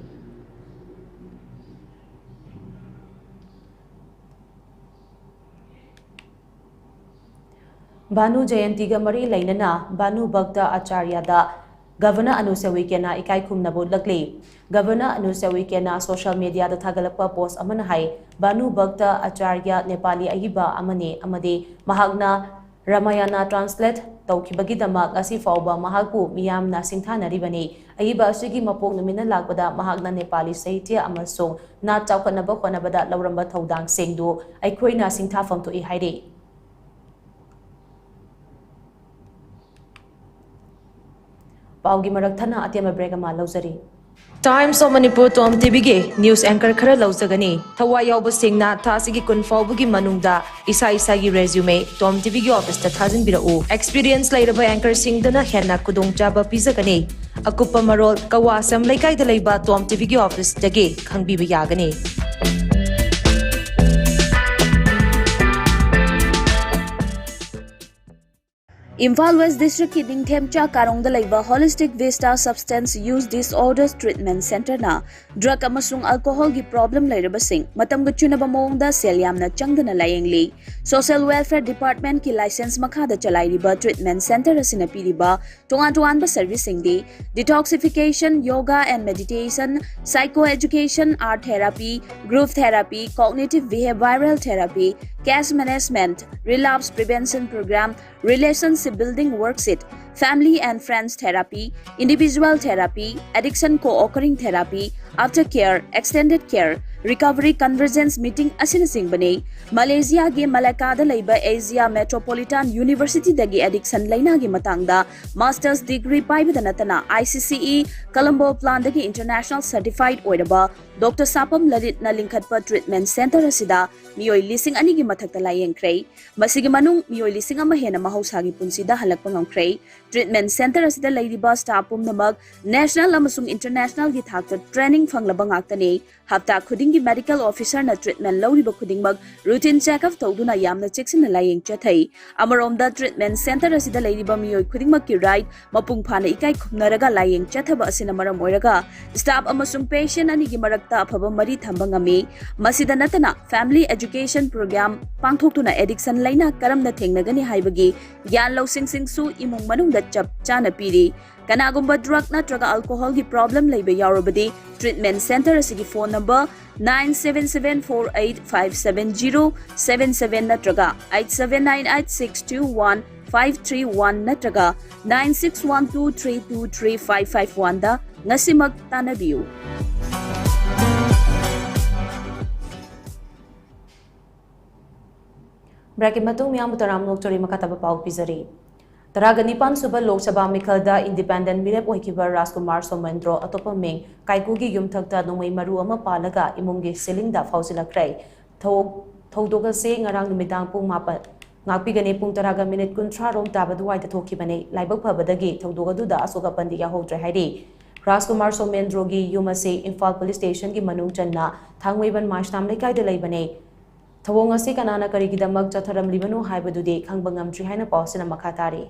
ꯚꯥꯅꯨ ꯖꯌꯟꯇꯤꯒ ꯃꯔꯤ ꯂꯩꯅꯅ ꯚꯥꯅꯨ ꯚꯛꯇ ꯑꯆꯥꯔꯌꯗ Governor ꯑꯅꯨꯁ꯭ꯔ ꯎꯏꯀꯦꯅ ꯏꯀꯥꯏ ꯈꯨꯝꯅꯕ ꯎꯠꯂꯛꯂꯤ꯫ Governor ꯑꯅꯨꯁ꯭ꯔ ꯎꯏꯀꯦꯅ social mediaꯗ ꯊꯥꯒꯠꯂꯛꯄ post ꯑꯃꯅ ꯍꯥꯏ, ꯚꯥꯅꯨ ꯚꯛꯇ ꯑꯆꯥꯔꯌ ꯅꯦꯄꯥꯂꯤ ꯑꯏꯕ ꯑꯃꯅꯤ ꯑꯃꯗꯤ ꯃꯍꯥꯛꯅ ꯔꯥꯃꯥꯌꯅ translate ꯇꯧꯈꯤꯕꯒꯤꯗꯃꯛ ꯉꯁꯤ ꯐꯥꯎꯕ ꯃꯍꯥꯛꯄꯨ ꯃꯤꯌꯥꯝꯅ ꯁꯤꯡꯊꯥꯅꯔꯤꯕꯅꯤ꯫ ꯑꯏꯕ ꯑꯁꯤꯒꯤ ꯃꯄꯣꯛ ꯅꯨꯃꯤꯠꯅ ꯂꯥꯛꯄꯗ ꯃꯍꯥꯛꯅ ꯅꯦꯄꯥꯂꯤ ꯁꯥꯍꯤꯇ꯭ꯌ ꯑꯃꯁꯨꯡ ꯅꯥꯠ ꯆꯥꯎꯈꯠꯅꯕ ꯍꯣꯠꯅꯕꯗ ꯂꯧꯔꯝꯕ ꯊꯧꯗꯥꯡꯁꯤꯡꯗꯨ ꯑꯩꯈꯣꯏꯅ ꯁꯤꯡꯊꯥꯐꯝ ꯊꯣꯛꯏ ꯍꯥꯏꯔꯤ꯫ ꯄꯥꯎꯒꯤ ꯃꯔꯛ ꯊꯠꯅ ꯑꯇꯦꯟꯕ break ꯑꯃ ꯂꯧꯖꯔꯤ꯫ Times of Manipur Tom ꯇꯤꯚꯤꯒꯤ news anchor ꯈꯔ ꯂꯧꯖꯒꯅꯤ꯫ ꯊꯋꯥꯏ ꯌꯥꯎꯕꯁꯤꯡꯅ ꯊꯥ ꯑꯁꯤꯒꯤ ꯀꯨꯟ ꯐꯥꯎꯕꯒꯤ ꯃꯅꯨꯡꯗ ꯏꯁꯥ ꯏꯁꯥꯒꯤ resume ꯇꯣꯝ ꯇꯤꯚꯤꯒꯤ officeꯇ ꯊꯥꯖꯤꯟꯕꯤꯔꯛꯎ꯫ Experience ꯂꯩꯔꯕ anchorꯁꯤꯡꯗꯅ ꯍꯦꯟꯅ ꯈꯨꯗꯣꯡꯆꯥꯕ ꯄꯤꯖꯒꯅꯤ꯫ ꯑꯀꯨꯞꯄ ꯃꯔꯣꯜ ꯀꯋꯥꯁꯝ ꯂꯩꯀꯥꯏꯗ ꯂꯩꯕ ꯇꯣꯝ ꯇꯤꯚꯤꯒꯤ officeꯇꯒꯤ ꯈꯪꯕꯤꯕ ꯌꯥꯒꯅꯤ꯫ ꯏꯝꯐꯥꯜ West Districtꯀꯤ ꯅꯤꯡꯊꯦꯝꯆꯥ ꯀꯥꯔꯣꯡꯗ ꯂꯩꯕ Holistic Vista Substance Use Disorders Treatment Centreꯅ drug ꯑꯃꯁꯨꯡ alcoholꯒꯤ problem ꯂꯩꯔꯕꯁꯤꯡ ꯃꯇꯝꯒ ꯆꯨꯅꯕ ꯃꯑꯣꯡꯗ ꯁꯦꯜ ꯌꯥꯝꯅ ꯆꯪꯗꯅ ꯂꯥꯌꯦꯡꯂꯤ꯫ Social Welfare Departmentꯀꯤ license ꯃꯈꯥꯗ ꯆꯂꯥꯏꯔꯤꯕ treatment centre ꯑꯁꯤꯅ ꯄꯤꯔꯤꯕ ꯇꯣꯉꯥꯟ ꯇꯣꯉꯥꯟꯕ serviceꯁꯤꯡꯗꯤ detoxification, yoga and meditation, psycho education, art therapy, group therapy, cognitive behavioral therapy, case management, relapse prevention program, relationship building worksheet, family and friends therapy, individual therapy, addiction co-occurring therapy, after care, extended care, recovery convergence meeting ꯑꯁꯤꯅꯆꯤꯡꯕꯅꯤ꯫ ꯃꯂꯦꯁꯤꯌꯥꯒꯤ ꯃꯂꯥꯀꯥꯗ ꯂꯩꯕ Asia Metropolitan Universityꯗꯒꯤ addiction ꯂꯩꯅꯥꯒꯤ ꯃꯇꯥꯡꯗ master's degree ꯄꯥꯏꯕꯗ ꯅꯠꯇꯅ I C C E Colombo Planꯗꯒꯤ international certified ꯑꯣꯏꯔꯕ Doctor ꯁꯥꯄꯝ ꯂꯂꯤꯠꯅ ꯂꯤꯡꯈꯠꯄ treatment centre ꯑꯁꯤꯗ ꯃꯤꯑꯣꯏ ꯂꯤꯁꯤꯡ ꯑꯅꯤꯒꯤ ꯃꯊꯛꯇ ꯂꯥꯌꯦꯡꯈ꯭ꯔꯦ꯫ ꯃꯁꯤꯒꯤ ꯃꯅꯨꯡ ꯃꯤꯑꯣꯏ ꯂꯤꯁꯤꯡ ꯑꯃ ꯍꯦꯟꯅ ꯃꯍꯧꯁꯥꯒꯤ ꯄꯨꯟꯁꯤꯗ ꯍꯜꯂꯛꯄ ꯉꯝꯈ꯭ꯔꯦ꯫ Treatment centre ꯑꯁꯤꯗ ꯂꯩꯔꯤꯕ staff ꯄꯨꯝꯅꯃꯛ national ꯑꯃꯁꯨꯡ internationalꯒꯤ ꯊꯥꯛꯇ training ꯐꯪꯂꯕ ꯉꯥꯛꯇꯅꯤ꯫ ꯍꯞꯇꯥ ꯈꯨꯗꯤꯡꯒꯤ medical officerꯅ treatment ꯂꯧꯔꯤꯕ ꯈꯨꯗꯤꯡꯃꯛ routine checkup ꯇꯧꯗꯨꯅ ꯌꯥꯝꯅ ꯆꯦꯛꯁꯤꯟꯅ ꯂꯥꯌꯦꯡ ꯆꯠꯊꯩ꯫ ꯑꯃꯔꯣꯝꯗ treatment centre ꯑꯁꯤꯗ ꯂꯩꯔꯤꯕ ꯃꯤꯑꯣꯏ ꯈꯨꯗꯤꯡꯃꯛꯀꯤ right ꯃꯄꯨꯡ ꯐꯥꯅ ꯏꯀꯥꯏ ꯈꯨꯝꯅꯔꯒ ꯂꯥꯌꯦꯡ ꯆꯠꯊꯕ ꯑꯁꯤꯅ ꯃꯔꯝ ꯑꯣꯏꯔꯒ staff ꯑꯃꯁꯨꯡ patient ꯑꯅꯤꯒꯤ ꯃꯔꯛꯇ ꯑꯐꯕ ꯃꯔꯤ ꯊꯝꯕ ꯉꯝꯃꯤ꯫ ꯃꯁꯤꯗ ꯅꯠꯇꯅ family education program ꯄꯥꯡꯊꯣꯛꯇꯨꯅ addiction ꯂꯩꯅꯥ ꯀꯔꯝꯅ ꯊꯦꯡꯅꯒꯅꯤ ꯍꯥꯏꯕꯒꯤ ꯒ꯭ꯌꯥꯟ ꯂꯧꯁꯤꯡꯁꯤꯡꯁꯨ ꯏꯃꯨꯡ ꯃꯅꯨꯡꯗ ꯆꯞ ꯆꯥꯅ ꯄꯤꯔꯤ꯫ ꯀꯅꯥꯒꯨꯝꯕ drug ꯅꯠꯇ꯭ꯔꯒ alcoholꯒꯤ problem ꯂꯩꯕ ꯌꯥꯎꯔꯕꯗꯤ treatment centre ꯑꯁꯤꯒꯤ phone number nine seven seven four eight five seven zero seven seven ꯅꯠꯇ꯭ꯔꯒ eight seven nine eight six two one five three one ꯅꯠꯇ꯭ꯔꯒ nine six one two three two three five five oneꯗ ꯉꯁꯤꯃꯛ ꯇꯥꯟꯅꯕꯤꯌꯨ꯫ Breakꯀꯤ ꯃꯇꯨꯡ ꯃꯤꯌꯥꯝꯕꯨ ꯇꯔꯥꯝꯅ ꯑꯣꯛꯆꯔꯤ꯫ ꯃꯈꯥ ꯇꯥꯕ ꯄꯥꯎ ꯄꯤꯖꯔꯤ꯫ ꯇꯔꯥꯒ ꯅꯤꯄꯥꯟ ꯁꯨꯕ ꯂꯣꯛ ꯁꯚꯥ ꯃꯤꯈꯜꯗ ꯏꯟꯗꯤꯄꯦꯟꯗꯦꯟꯠ ꯃꯤꯔꯦꯞ ꯑꯣꯏꯈꯤꯕ ꯔꯥꯖꯀꯨꯃꯥꯔ ꯁꯣꯃꯦꯟꯗ꯭ꯔꯣ, ꯑꯇꯣꯞꯄ ꯃꯤꯡ ꯀꯥꯏꯀꯨꯒꯤ ꯌꯨꯝꯊꯛꯇ ꯅꯣꯡꯃꯩ ꯃꯔꯨ ꯑꯃ ꯄꯥꯜꯂꯒ ꯏꯃꯨꯡꯒꯤ ꯁꯤꯂꯤꯡꯗ ꯐꯥꯎꯖꯤꯜꯂꯛꯈ꯭ꯔꯦ꯫ ꯊꯧ-, ꯊꯧꯗꯣꯛ ꯑꯁꯤ ꯉꯔꯥꯡ ꯅꯨꯃꯤꯗꯥꯡ ꯄꯨꯡ ꯃꯥꯄꯟ, ꯉꯥꯛꯄꯤꯒꯅꯤ, ꯄꯨꯡ ꯇꯔꯥꯒ ꯃꯤꯅꯤꯠ ꯀꯨꯟꯊ꯭ꯔꯥ ꯔꯣꯝ ꯇꯥꯕ ꯑꯗꯨꯋꯥꯏꯗ ꯊꯣꯛꯈꯤꯕꯅꯤ꯫ ꯂꯥꯏꯕꯛ ꯐꯕꯗꯒꯤ ꯊꯧꯗꯣꯛ ꯑꯗꯨꯗ ꯑꯁꯣꯛ ꯑꯄꯟꯗꯤ ꯌꯥꯎꯍꯧꯗ꯭ꯔꯦ ꯍꯥꯏꯔꯤ꯫ ꯔꯥꯖꯀꯨꯃꯥꯔ ꯁꯣꯃꯦꯟꯗ꯭ꯔꯣꯒꯤ ꯌꯨꯝ ꯑꯁꯤ ꯏꯝꯐꯥꯜ ꯄꯨꯂꯤꯁ ꯁ꯭ꯇꯦꯁꯟꯒꯤ ꯃꯅꯨꯡ ꯆꯟꯅ ꯊꯥꯡꯃꯩꯕꯟ ꯃꯥꯏꯁꯅꯥꯝ ꯂꯩꯀꯥꯏꯗ ꯂꯩꯕꯅꯤ꯫ ꯊꯧꯑꯣꯡ ꯑꯁꯤ ꯀꯅꯥꯅ ꯀꯔꯤꯒꯤꯗꯃꯛ ꯆꯠꯊꯔꯝꯂꯤꯕꯅꯣ ꯍꯥꯏꯕꯗꯨꯗꯤ ꯈꯪꯕ ꯉꯝꯗ꯭ꯔꯤ ꯍꯥꯏꯅ ꯄꯥꯎ ꯑꯁꯤꯅ ꯃꯈꯥ ꯇꯥꯔꯤ꯫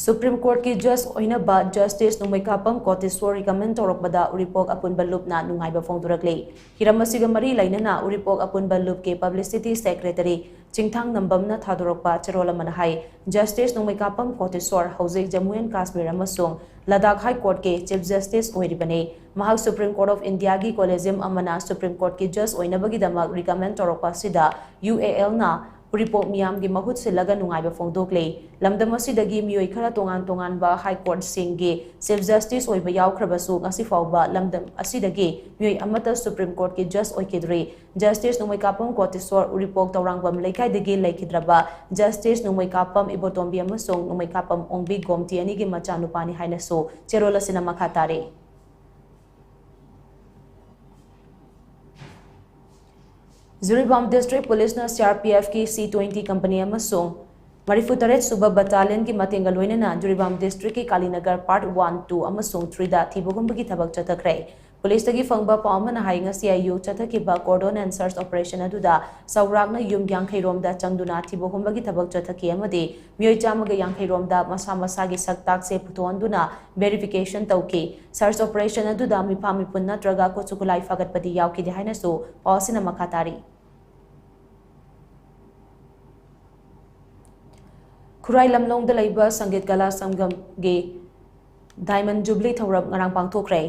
ꯁꯨꯄ꯭ꯔꯤꯝ ꯀꯣꯔꯠꯀꯤ ꯖꯖ ꯑꯣꯏꯅꯕ ꯖꯁꯇꯤꯁ ꯅꯣꯡꯃꯩꯀꯥꯄꯝ ꯀꯣꯇꯦꯁꯣꯔ ꯔꯤꯀꯃꯦꯟ ꯇꯧꯔꯛꯄꯗ ꯎꯔꯤꯄꯣꯛ ꯑꯄꯨꯟꯕ ꯂꯨꯞꯅ ꯅꯨꯡꯉꯥꯏꯕ ꯐꯣꯡꯗꯣꯔꯛꯂꯤ꯫ ꯍꯤꯔꯝ ꯑꯁꯤꯒ ꯃꯔꯤ ꯂꯩꯅꯅ ꯎꯔꯤꯄꯣꯛ ꯑꯄꯨꯟꯕ ꯂꯨꯞꯀꯤ ꯄꯕ꯭ꯂꯤꯁꯤꯇꯤ ꯁꯦꯀ꯭ꯔꯦꯇꯔꯤ ꯆꯤꯡꯊꯥꯡ ꯅꯝꯕꯝꯅ ꯊꯥꯗꯣꯔꯛꯄ ꯆꯦꯔꯣꯜ ꯑꯃꯅ ꯍꯥꯏ, ꯖꯁꯇꯤꯁ ꯅꯣꯡꯃꯩꯀꯥꯄꯝ ꯀꯣꯇꯦꯁꯣꯔ ꯍꯧꯖꯤꯛ ꯖꯝꯃꯨ ꯑꯦꯟ ꯀꯥꯁꯃꯤꯔ ꯑꯃꯁꯨꯡ ꯂꯗꯥꯈ ꯍꯥꯏ ꯀꯣꯔꯠꯀꯤ ꯆꯤꯐ ꯖꯁꯇꯤꯁ ꯑꯣꯏꯔꯤꯕꯅꯤ꯫ ꯃꯍꯥꯛ ꯁꯨꯄ꯭ꯔꯤꯝ ꯀꯣꯔꯠ ꯑꯣꯐ ꯏꯟꯗꯤꯌꯥꯒꯤ ꯀꯣꯂꯦꯖꯤꯌꯝ ꯑꯃꯅ ꯁꯨꯄ꯭ꯔꯤꯝ ꯀꯣꯔꯠꯀꯤ ꯖꯁ ꯑꯣꯏꯅꯕꯒꯤꯗꯃꯛ ꯔꯤꯀꯃꯦꯟ ꯇꯧꯔꯛꯄ ꯑꯁꯤꯗ ꯌꯨ ꯑꯦ ꯑꯦꯜꯅ ꯎꯔꯤꯄꯣꯛ ꯃꯤꯌꯥꯝꯒꯤ ꯃꯍꯨꯠ ꯁꯤꯜꯂꯒ ꯅꯨꯡꯉꯥꯏꯕ ꯐꯣꯡꯗꯣꯛꯂꯤ꯫ ꯂꯝꯗꯝ ꯑꯁꯤꯗꯒꯤ ꯃꯤꯑꯣꯏ ꯈꯔ ꯇꯣꯉꯥꯟ ꯇꯣꯉꯥꯟꯕ ꯍꯥꯏ ꯀꯣꯔꯠꯁꯤꯡꯒꯤ ꯆꯤꯐ ꯖꯁꯇꯤꯁ ꯑꯣꯏꯕ ꯌꯥꯎꯈ꯭ꯔꯕꯁꯨ, ꯉꯁꯤ ꯐꯥꯎꯕ ꯂꯝꯗꯝ ꯑꯁꯤꯗꯒꯤ ꯃꯤꯑꯣꯏ ꯑꯃꯠꯇ ꯁꯨꯄ꯭ꯔꯤꯝ ꯀꯣꯔꯠꯀꯤ ꯖꯁ ꯑꯣꯏꯈꯤꯗ꯭ꯔꯤ꯫ ꯖꯁꯇꯤꯁ ꯅꯣꯡꯃꯩꯀꯥꯄꯝ ꯀꯣꯇꯦꯁꯣꯔ ꯎꯔꯤꯄꯣꯛ ꯇꯧꯔꯥꯡꯕꯝ ꯂꯩꯀꯥꯏꯗꯒꯤ ꯂꯩꯈꯤꯗ꯭ꯔꯕ ꯖꯁꯇꯤꯁ ꯅꯣꯡꯃꯩꯀꯥꯄꯝ ꯏꯕꯣꯇꯣꯝꯕꯤ ꯑꯃꯁꯨꯡ ꯅꯣꯡꯃꯩꯀꯥꯄꯝ ꯑꯣꯡꯕꯤ ꯒꯣꯝꯇꯤ ꯑꯅꯤꯒꯤ ꯃꯆꯥꯅꯨꯄꯥꯅꯤ ꯍꯥꯏꯅꯁꯨ ꯆꯦꯔꯣꯜ ꯑꯁꯤꯅ ꯃꯈꯥ ꯇꯥꯔꯤ꯫ ꯖꯤꯔꯤꯕꯥꯝ ꯗꯤꯁꯇ꯭ꯔꯤꯛ ꯄꯨꯂꯤꯁꯅ ꯁꯤ ꯑꯥꯔ ꯄꯤ ꯑꯦꯐꯀꯤ ꯁꯤ ꯇ꯭ꯋꯦꯟꯇꯤ ꯀꯝꯄꯅꯤ ꯑꯃꯁꯨꯡ ꯃꯔꯤꯐꯨ ꯇꯔꯦꯠ ꯁꯨꯕ ꯕꯠꯇꯥꯂꯤꯌꯟꯒꯤ ꯃꯇꯦꯡꯒ ꯂꯣꯏꯅꯅ ꯖꯤꯔꯤꯕꯥꯝ ꯗꯤꯁꯇ꯭ꯔꯤꯛꯀꯤ ꯀꯥꯂꯤꯅꯒꯔ ꯄꯥꯔꯠ ꯋꯥꯟ, ꯇꯨ ꯑꯃꯁꯨꯡ ꯊ꯭ꯔꯤꯗ ꯊꯤꯕ ꯍꯨꯝꯕꯒꯤ ꯊꯕꯛ ꯆꯠꯊꯈ꯭ꯔꯦ꯫ ꯄꯨꯂꯤꯁꯇꯒꯤ ꯐꯪꯕ ꯄꯥꯎ ꯑꯃꯅ ꯍꯥꯏ, ꯉꯁꯤ ꯑꯌꯨꯛ ꯆꯠꯊꯈꯤꯕ ꯀꯣꯔꯗꯣꯟ ꯑꯦꯟ ꯁꯔꯆ ꯑꯣꯄꯔꯦꯁꯟ ꯑꯗꯨꯗ ꯆꯥꯎꯔꯥꯛꯅ ꯌꯨꯝ ꯌꯥꯡꯈꯩ ꯔꯣꯝꯗ ꯆꯪꯗꯨꯅ ꯊꯤꯕ ꯍꯨꯝꯕꯒꯤ ꯊꯕꯛ ꯆꯠꯊꯈꯤ ꯑꯃꯗꯤ ꯃꯤꯑꯣꯏ ꯆꯥꯝꯃꯒ ꯌꯥꯡꯈꯩ ꯔꯣꯝꯗ ꯃꯁꯥ ꯃꯁꯥꯒꯤ ꯁꯛ ꯇꯥꯛꯁꯦ ꯄꯨꯊꯣꯛꯍꯟꯗꯨꯅ ꯚꯦꯔꯤꯐꯤꯀꯦꯁꯟ ꯇꯧꯈꯤ꯫ ꯁꯔꯆ ꯑꯣꯄꯔꯦꯁꯟ ꯑꯗꯨꯗ ꯃꯤꯐꯥ ꯃꯤꯄꯨꯟ ꯅꯠꯇ꯭ꯔꯒ ꯈꯨꯠꯁꯨ ꯈꯨꯠꯂꯥꯏ ꯐꯥꯒꯠꯄꯗꯤ ꯌꯥꯎꯈꯤꯗꯦ ꯍꯥꯏꯅꯁꯨ ꯄꯥꯎ ꯑꯁꯤꯅ ꯃꯈꯥ ꯇꯥꯔꯤ꯫ ꯈꯨꯔꯥꯏ ꯂꯝꯂꯣꯡꯗ ꯂꯩꯕ ꯁꯪꯒꯤꯠ ꯀꯂꯥ ꯁꯪꯒꯝꯒꯤ ꯗꯥꯏꯃꯟ ꯖꯨꯕꯂꯤ ꯊꯧꯔꯝ ꯉꯔꯥꯡ ꯄꯥꯡꯊꯣꯛꯈ꯭ꯔꯦ꯫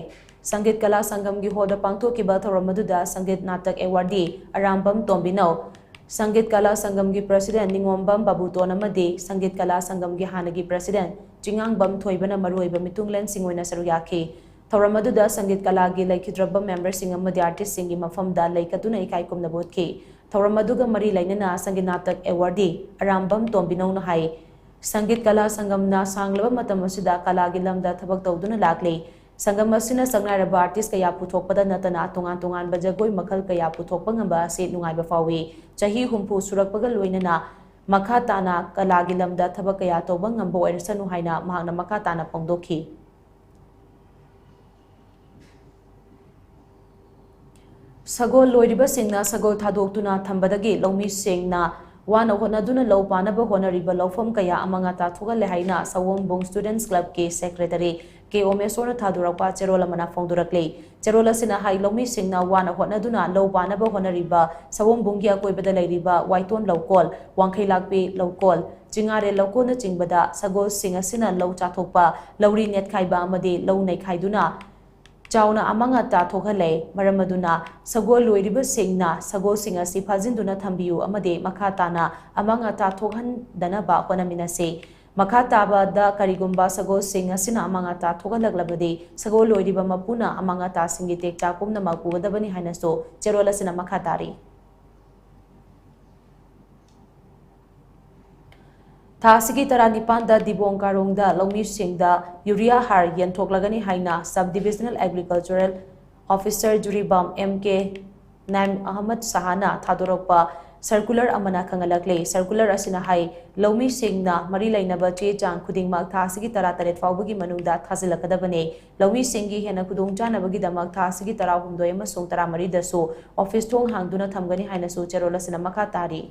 ꯁꯪꯒꯤꯠ ꯀꯂꯥ ꯁꯪꯒꯝꯒꯤ ꯍꯣꯜꯗ ꯄꯥꯡꯊꯣꯛꯈꯤꯕ ꯊꯧꯔꯝ ꯑꯗꯨꯗ ꯁꯪꯒꯤꯠ ꯅꯥꯇꯛ ꯑꯦꯋꯥꯔꯗꯤ ꯑꯔꯥꯝꯕꯝ ꯇꯣꯝꯕꯤꯅꯧ, ꯁꯪꯒꯤꯠ ꯀꯂꯥ ꯁꯪꯒꯝꯒꯤ ꯄ꯭ꯔꯁꯤꯗꯦꯟ ꯅꯤꯉꯣꯝꯕꯝ ꯕꯥꯕꯨꯇꯣꯟ ꯑꯃꯗꯤ ꯁꯪꯒꯤꯠ ꯀꯂꯥ ꯁꯪꯒꯝꯒꯤ ꯍꯥꯟꯅꯒꯤ ꯄ꯭ꯔꯁꯤꯗꯦꯟ ꯆꯤꯉꯥꯡꯕꯝ ꯊꯣꯏꯕꯅ ꯃꯔꯨꯑꯣꯏꯕ ꯃꯤꯇꯨꯡꯂꯦꯟꯁꯤꯡ ꯑꯣꯏꯅ ꯁꯔꯨꯛ ꯌꯥꯈꯤ꯫ ꯊꯧꯔꯝ ꯑꯗꯨꯗ ꯁꯪꯒꯤꯠ ꯀꯂꯥꯒꯤ ꯂꯩꯈꯤꯗ꯭ꯔꯕ ꯃꯦꯝꯕꯔꯁꯤꯡ ꯑꯃꯗꯤ ꯑꯥꯔꯇꯤꯁꯁꯤꯡꯒꯤ ꯃꯐꯝꯗ ꯂꯩ ꯀꯠꯇꯨꯅ ꯏꯀꯥꯏ ꯈꯨꯝꯅꯕ ꯎꯠꯈꯤ꯫ ꯊꯧꯔꯝ ꯑꯗꯨꯒ ꯃꯔꯤ ꯂꯩꯅꯅ ꯁꯪꯒꯤꯠ ꯅꯥꯇꯛ ꯑꯦꯋꯥꯔꯗꯤ ꯑꯔꯥꯝꯕꯝ ꯇꯣꯝꯕꯤꯅꯧꯅ ꯍꯥꯏ, ꯁꯪꯒꯤꯠ ꯀꯂꯥ ꯁꯪꯒꯝꯅ ꯁꯥꯡꯂꯕ ꯃꯇꯝ ꯑꯁꯤꯗ ꯀꯂꯥꯒꯤ ꯂꯝꯗ ꯊꯕꯛ ꯇꯧꯗꯨꯅ ꯂꯥꯛꯂꯤ꯫ ꯁꯪꯒꯝ ꯑꯁꯤꯅ ꯁꯛꯅꯥꯏꯔꯕ ꯑꯥꯔꯇꯤꯁ ꯀꯌꯥ ꯄꯨꯊꯣꯛꯄꯗ ꯅꯠꯇꯅ ꯇꯣꯉꯥꯟ ꯇꯣꯉꯥꯟꯕ ꯖꯒꯣꯏ ꯃꯈꯜ ꯀꯌꯥ ꯄꯨꯊꯣꯛꯄ ꯉꯝꯕ ꯑꯁꯤ ꯅꯨꯡꯉꯥꯏꯕ ꯐꯥꯎꯏ꯫ ꯆꯍꯤ ꯍꯨꯝꯐꯨ ꯁꯨꯔꯛꯄꯒ ꯂꯣꯏꯅꯅ ꯃꯈꯥ ꯇꯥꯅ ꯀꯂꯥꯒꯤ ꯂꯝꯗ ꯊꯕꯛ ꯀꯌꯥ ꯇꯧꯕ ꯉꯝꯕ ꯑꯣꯏꯔꯁꯅꯨ ꯍꯥꯏꯅ ꯃꯍꯥꯛꯅ ꯃꯈꯥ ꯇꯥꯅ ꯐꯣꯡꯗꯣꯛꯈꯤ꯫ ꯁꯒꯣꯜ ꯂꯣꯏꯔꯤꯕꯁꯤꯡꯅ ꯁꯒꯣꯜ ꯊꯥꯗꯣꯛꯇꯨꯅ ꯊꯝꯕꯗꯒꯤ ꯂꯧꯃꯤꯁꯤꯡꯅ ꯋꯥꯅ ꯍꯣꯠꯅꯗꯨꯅ ꯂꯧ ꯄꯥꯅꯕ ꯍꯣꯠꯅꯔꯤꯕ ꯂꯧꯐꯝ ꯀꯌꯥ ꯑꯃꯥꯡ ꯑꯇꯥ ꯊꯣꯛꯍꯜꯂꯦ ꯍꯥꯏꯅ ꯁꯑꯣꯝꯕꯨꯡ Students Clubꯀꯤ Secretary ꯀꯦ ꯑꯣꯃꯦꯁꯣꯔꯅ ꯊꯥꯗꯣꯔꯛꯄ ꯆꯦꯔꯣꯜ ꯑꯃꯅ ꯐꯣꯡꯗꯣꯔꯛꯂꯤ꯫ ꯆꯦꯔꯣꯜ ꯑꯁꯤꯅ ꯍꯥꯏ, ꯂꯧꯃꯤꯁꯤꯡꯅ ꯋꯥꯅ ꯍꯣꯠꯅꯗꯨꯅ ꯂꯧ ꯄꯥꯅꯕ ꯍꯣꯠꯅꯔꯤꯕ ꯁꯑꯣꯝꯕꯨꯡꯒꯤ ꯑꯀꯣꯏꯕꯗ ꯂꯩꯔꯤꯕ ꯋꯥꯏꯇꯣꯟ ꯂꯧꯀꯣꯜ, ꯋꯥꯡꯈꯩꯂꯥꯛꯄꯤ ꯂꯧꯀꯣꯜ, ꯆꯤꯡꯉꯥꯔꯦꯜ ꯂꯧꯀꯣꯜꯅꯆꯤꯡꯕꯗ ꯁꯒꯣꯜꯁꯤꯡ ꯑꯁꯤꯅ ꯂꯧ ꯆꯥꯊꯣꯛꯄ, ꯂꯧꯔꯤ ꯅꯦꯠꯈꯥꯏꯕ ꯑꯃꯗꯤ ꯂꯧ ꯅꯩꯈꯥꯏꯗꯨꯅ ꯆꯥꯎꯅ ꯑꯃꯥꯡ ꯑꯇꯥ ꯊꯣꯛꯍꯜꯂꯦ꯫ ꯃꯔꯝ ꯑꯗꯨꯅ ꯁꯒꯣꯜ ꯂꯣꯏꯔꯤꯕꯁꯤꯡꯅ ꯁꯒꯣꯜꯁꯤꯡ ꯑꯁꯤ ꯐꯥꯖꯤꯟꯗꯨꯅ ꯊꯝꯕꯤꯌꯨ ꯑꯃꯗꯤ ꯃꯈꯥ ꯇꯥꯅ ꯑꯃꯥꯡ ꯑꯇꯥ ꯊꯣꯛꯍꯟꯗꯅꯕ ꯍꯣꯠꯅꯃꯤꯟꯅꯁꯤ꯫ ꯃꯈꯥ ꯇꯥꯕꯗ ꯀꯔꯤꯒꯨꯝꯕ ꯁꯒꯣꯜꯁꯤꯡ ꯑꯁꯤꯅ ꯑꯃꯥꯡ ꯑꯇꯥ ꯊꯣꯛꯍꯜꯂꯛꯂꯕꯗꯤ ꯁꯒꯣꯜ ꯂꯣꯏꯔꯤꯕ ꯃꯄꯨꯅ ꯑꯃꯥꯡ ꯑꯇꯥꯁꯤꯡꯒꯤ ꯇꯦꯛꯆꯥꯛ ꯄꯨꯝꯅꯃꯛ ꯄꯨꯒꯗꯕꯅꯤ ꯍꯥꯏꯅꯁꯨ ꯆꯦꯔꯣꯜ ꯑꯁꯤꯅ ꯃꯈꯥ ꯇꯥꯔꯤ꯫ ꯊꯥ ꯑꯁꯤꯒꯤ ꯇꯔꯥꯅꯤꯄꯥꯟꯗ ꯗꯤꯕꯣꯡ ꯀꯥꯔꯣꯡꯗ ꯂꯧꯃꯤꯁꯤꯡꯗ ꯌꯨꯔꯤꯌꯥ ꯍꯥꯔ ꯌꯦꯟꯊꯣꯛꯂꯒꯅꯤ ꯍꯥꯏꯅ Sub Divisional Agricultural Officer Jiribam M K Naim Ahmad ꯁꯍꯥꯅ ꯊꯥꯗꯣꯔꯛꯄ circular ꯑꯃꯅ ꯈꯪꯍꯜꯂꯛꯂꯤ꯫ Circular ꯑꯁꯤꯅ ꯍꯥꯏ, ꯂꯧꯃꯤꯁꯤꯡꯅ ꯃꯔꯤ ꯂꯩꯅꯕ ꯆꯦ ꯆꯥꯡ ꯈꯨꯗꯤꯡꯃꯛ ꯊꯥ ꯑꯁꯤꯒꯤ ꯇꯔꯥꯇꯔꯦꯠ ꯐꯥꯎꯕꯒꯤ ꯃꯅꯨꯡꯗ ꯊꯥꯖꯤꯜꯂꯛꯀꯗꯕꯅꯤ꯫ ꯂꯧꯃꯤꯁꯤꯡꯒꯤ ꯍꯦꯟꯅ ꯈꯨꯗꯣꯡꯆꯥꯅꯕꯒꯤꯗꯃꯛ ꯊꯥ ꯑꯁꯤꯒꯤ ꯇꯔꯥꯍꯨꯝꯗꯣꯏ ꯑꯃꯁꯨꯡ ꯇꯔꯥꯃꯔꯤꯗꯁꯨ office ꯊꯣꯡ ꯍꯥꯡꯗꯨꯅ ꯊꯝꯒꯅꯤ ꯍꯥꯏꯅꯁꯨ ꯆꯦꯔꯣꯜ ꯑꯁꯤꯅ ꯃꯈꯥ ꯇꯥꯔꯤ꯫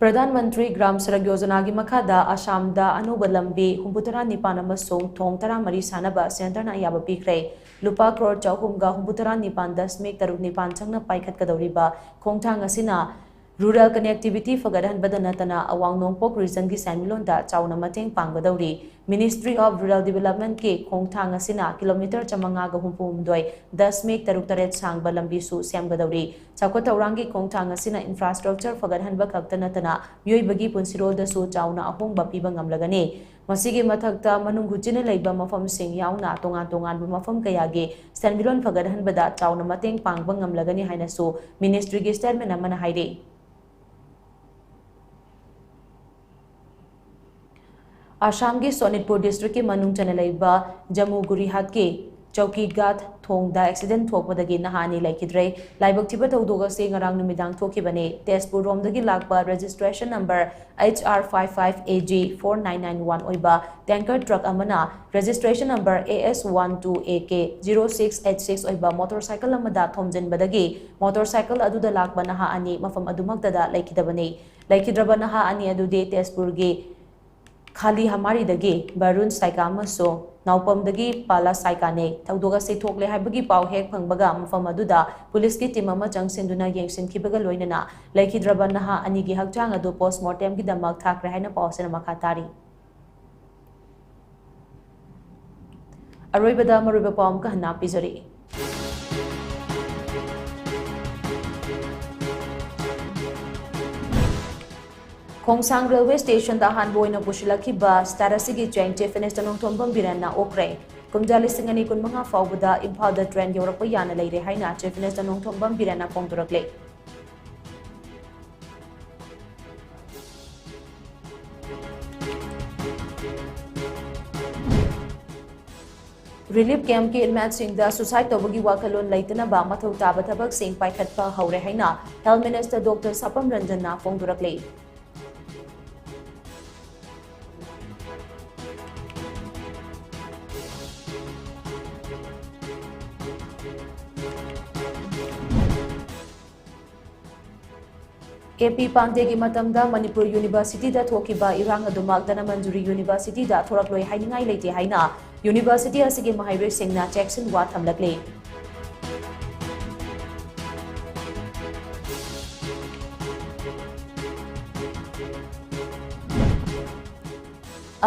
ꯄ꯭ꯔꯙꯥꯟ ꯃꯟꯇ꯭ꯔꯤ ꯒ꯭ꯔꯥꯝ ꯁꯔꯛ ꯌꯣꯖꯅꯥꯒꯤ ꯃꯈꯥꯗ ꯑꯁꯥꯝꯗ ꯑꯅꯧꯕ ꯂꯝꯕꯤ ꯍꯨꯝꯐꯨꯇꯔꯥ ꯅꯤꯄꯥꯟ ꯑꯃꯁꯨꯡ ꯊꯣꯡ ꯇꯔꯥꯃꯔꯤ ꯁꯥꯅꯕ centreꯅ ꯑꯌꯥꯕ ꯄꯤꯈ꯭ꯔꯦ꯫ ꯂꯨꯄꯥ ꯀ꯭ꯔꯣꯔ ꯆꯍꯨꯝꯒ ꯍꯨꯝꯐꯨꯇꯔꯥ ꯅꯤꯄꯥꯟ ꯗꯁꯃꯤꯛ ꯇꯔꯨꯛ ꯅꯤꯄꯥꯟ ꯆꯪꯅ ꯄꯥꯏꯈꯠꯀꯗꯧꯔꯤꯕ ꯈꯣꯡꯊꯥꯡ ꯑꯁꯤꯅ rural connectivity ꯐꯒꯠꯍꯟꯕꯗ ꯅꯠꯇꯅ ꯑꯋꯥꯡ ꯅꯣꯡꯄꯣꯛ regionꯒꯤ ꯁꯦꯟꯃꯤꯠꯂꯣꯟꯗ ꯆꯥꯎꯅ ꯃꯇꯦꯡ ꯄꯥꯡꯒꯗꯧꯔꯤ꯫ Ministry of Rural Developmentꯀꯤ ꯈꯣꯡꯊꯥꯡ ꯑꯁꯤꯅ ꯀꯤꯂꯣꯃꯤꯇꯔ ꯆꯥꯃꯉꯥꯒ ꯍꯨꯝꯐꯨꯍꯨꯝꯗꯣꯏ ꯗꯁꯃꯤꯛ ꯇꯔꯨꯛ ꯇꯔꯦꯠ ꯁꯥꯡꯕ ꯂꯝꯕꯤꯁꯨ ꯁꯦꯝꯒꯗꯧꯔꯤ꯫ ꯆꯥꯎꯈꯠ ꯊꯧꯔꯥꯡꯒꯤ ꯈꯣꯡꯊꯥꯡ ꯑꯁꯤꯅ infrastructure ꯐꯒꯠꯍꯟꯕ ꯈꯛꯇ ꯅꯠꯇꯅ ꯃꯤꯑꯣꯏꯕꯒꯤ ꯄꯨꯟꯁꯤꯔꯣꯜꯗꯁꯨ ꯆꯥꯎꯅ ꯑꯍꯣꯡꯕ ꯄꯤꯕ ꯉꯝꯂꯒꯅꯤ꯫ ꯃꯁꯤꯒꯤ ꯃꯊꯛꯇ ꯃꯅꯨꯡ ꯍꯨꯠꯆꯤꯟꯅ ꯂꯩꯕ ꯃꯐꯝꯁꯤꯡ ꯌꯥꯎꯅ ꯇꯣꯉꯥꯟ ꯇꯣꯉꯥꯟꯕ ꯃꯐꯝ ꯀꯌꯥꯒꯤ ꯁꯦꯟꯃꯤꯠꯂꯣꯟ ꯐꯒꯠꯍꯟꯕꯗ ꯆꯥꯎꯅ ꯃꯇꯦꯡ ꯄꯥꯡꯕ ꯉꯝꯂꯒꯅꯤ ꯍꯥꯏꯅꯁꯨ ꯃꯤꯅꯤꯁꯇ꯭ꯔꯤꯒꯤ ꯁ꯭ꯇꯦꯠꯃꯦꯟ ꯑꯃꯅ ꯍꯥꯏꯔꯤ꯫ ꯑꯁꯥꯝꯒꯤ ꯁꯣꯅꯤꯠꯄꯨꯔ ꯗꯤꯁꯇ꯭ꯔꯤꯛꯀꯤ ꯃꯅꯨꯡ ꯆꯟꯅ ꯂꯩꯕ ꯖꯃꯨ ꯒꯨꯔꯤꯍꯥꯠꯀꯤ ꯆꯧꯀꯤꯒꯥꯠ ꯊꯣꯡꯗ ꯑꯦꯛꯁꯤꯗꯦꯟ ꯊꯣꯛꯄꯗꯒꯤ ꯅꯍꯥ ꯑꯅꯤ ꯂꯩꯈꯤꯗ꯭ꯔꯦ꯫ ꯂꯥꯏꯕꯛ ꯊꯤꯕ ꯊꯧꯗꯣꯛ ꯑꯁꯤ ꯉꯔꯥꯡ ꯅꯨꯃꯤꯗꯥꯡ ꯊꯣꯛꯈꯤꯕꯅꯤ꯫ ꯇꯦꯖꯄꯨꯔ ꯔꯣꯝꯗꯒꯤ ꯂꯥꯛꯄ registration number H R five five A G four nine nine one ꯑꯣꯏꯕ tanker truck ꯑꯃꯅ registration number A S one two A K zero six eight six ꯑꯣꯏꯕ motorcycle ꯑꯃꯗ ꯊꯣꯝꯖꯤꯟꯕꯗꯒꯤ motorcycle ꯑꯗꯨꯗ ꯂꯥꯛꯄ ꯅꯍꯥ ꯑꯅꯤ ꯃꯐꯝ ꯑꯗꯨꯃꯛꯇꯗ ꯂꯩꯈꯤꯗꯕꯅꯤ꯫ ꯂꯩꯈꯤꯗ꯭ꯔꯕ ꯅꯍꯥ ꯑꯅꯤ ꯑꯗꯨꯗꯤ ꯇꯦꯖꯄꯨꯔꯒꯤ ꯈꯥꯂꯤ ꯍꯃꯥꯔꯤꯗꯒꯤ ꯕꯔꯨꯟ ꯁꯥꯏꯀꯥ ꯑꯃꯁꯨꯡ ꯅꯥꯎꯄꯝꯗꯒꯤ ꯄꯥꯂꯥ ꯁꯥꯏꯀꯥꯅꯤ꯫ ꯊꯧꯗꯣꯛ ꯑꯁꯤ ꯊꯣꯛꯂꯦ ꯍꯥꯏꯕꯒꯤ ꯄꯥꯎ ꯍꯦꯛ ꯐꯪꯕꯒ ꯃꯐꯝ ꯑꯗꯨꯗ ꯄꯨꯂꯤꯁꯀꯤ team ꯑꯃ ꯆꯪꯁꯤꯟꯗꯨꯅ ꯌꯦꯡꯁꯤꯟꯈꯤꯕꯒ ꯂꯣꯏꯅꯅ ꯂꯩꯈꯤꯗ꯭ꯔꯕ ꯅꯍꯥ ꯑꯅꯤꯒꯤ ꯍꯛꯆꯥꯡ ꯑꯗꯨ post mortemꯒꯤꯗꯃꯛ ꯊꯥꯈ꯭ꯔꯦ ꯍꯥꯏꯅ ꯄꯥꯎꯁꯤꯅ ꯃꯈꯥ ꯇꯥꯔꯤ꯫ ꯑꯔꯣꯏꯕꯗ ꯃꯔꯨꯑꯣꯏꯕ ꯄꯥꯎ ꯑꯃꯨꯛꯀ ꯍꯟꯅ ꯄꯤꯖꯔꯤ꯫ ꯈꯣꯡꯁꯥꯡ railway stationꯗ ꯑꯍꯥꯟꯕ ꯑꯣꯏꯅ ꯄꯨꯁꯤꯜꯂꯛꯈꯤꯕ ꯁ꯭ꯇꯥꯔ ꯑꯁꯤꯒꯤ ꯆꯦꯡ Chief Minister ꯅꯣꯡꯊꯣꯝꯕꯝ ꯕꯤꯔꯦꯟꯅ ꯑꯣꯛꯈ꯭ꯔꯦ꯫ ꯀꯨꯝꯖꯥ ꯂꯤꯁꯤꯡ ꯑꯅꯤ ꯀꯨꯟꯃꯉꯥ ꯐꯥꯎꯕꯗ ꯏꯝꯐꯥꯜꯗ train ꯌꯧꯔꯛꯄ ꯌꯥꯅ ꯂꯩꯔꯦ ꯍꯥꯏꯅ Chief Minister Nongthombam ꯕꯤꯔꯦꯟꯅ ꯐꯣꯡꯗꯣꯔꯛꯂꯦ꯫ Relief campꯀꯤ inmateꯁꯤꯡꯗ suicide ꯇꯧꯕꯒꯤ ꯋꯥꯈꯜꯂꯣꯟ ꯂꯩꯇꯅꯕ ꯃꯊꯧ ꯇꯥꯕ ꯊꯕꯛꯁꯤꯡ ꯄꯥꯏꯈꯠꯄ ꯍꯧꯔꯦ ꯍꯥꯏꯅ Health Minister Doctor ꯁꯥꯄꯝ ꯔꯟꯖꯟꯅ ꯐꯣꯡꯗꯣꯔꯛꯂꯤ꯫ K P ꯄꯥꯟꯗꯦꯒꯤ ꯃꯇꯝꯗ ꯃꯅꯤꯄꯨꯔ Universityꯗ ꯊꯣꯛꯈꯤꯕ ꯏꯔꯥꯡ ꯑꯗꯨꯃꯛ ꯙꯅꯃꯟꯖꯨꯔꯤ Universityꯗ ꯊꯣꯔꯛꯂꯣꯏ ꯍꯥꯏꯅꯤꯡꯉꯥꯏ ꯂꯩꯇꯦ ꯍꯥꯏꯅ university ꯑꯁꯤꯒꯤ ꯃꯍꯩꯔꯣꯏꯁꯤꯡꯅ ꯆꯦꯛꯁꯤꯟꯋꯥ ꯊꯝꯂꯛꯂꯤ꯫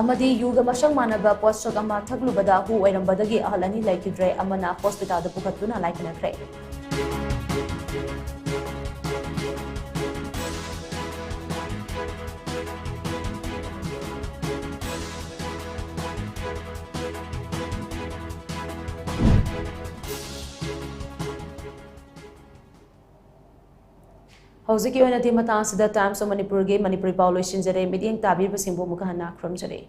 ꯑꯃꯗꯤ ꯌꯨꯒ ꯃꯁꯛ ꯃꯥꯟꯅꯕ ꯄꯣꯠꯁꯛ ꯑꯃ ꯊꯛꯂꯨꯕꯗ ꯍꯨ ꯑꯣꯏꯔꯝꯕꯗꯒꯤ ꯑꯍꯜ ꯑꯅꯤ ꯂꯩꯈꯤꯗ꯭ꯔꯦ, ꯑꯃꯅ hospitalꯗ ꯄꯨꯈꯠꯇꯨꯅ ꯂꯥꯏꯀꯠꯅꯈ꯭ꯔꯦ꯫ ꯍꯧꯖꯤꯛꯀꯤ ꯑꯣꯏꯅꯗꯤ ꯃꯇꯥꯡ ꯑꯁꯤꯗ Times of ꯃꯅꯤꯄꯨꯔꯒꯤ ꯃꯅꯤꯄꯨꯔꯤ ꯄꯥꯎ ꯂꯣꯏꯁꯤꯟꯖꯔꯦ꯫ ꯃꯤꯠꯌꯦꯡ ꯇꯥꯕꯤꯔꯤꯕꯁꯤꯡꯕꯨ ꯑꯃꯨꯛ ꯍꯟꯅ ꯈꯨꯔꯨꯝꯖꯔꯤ꯫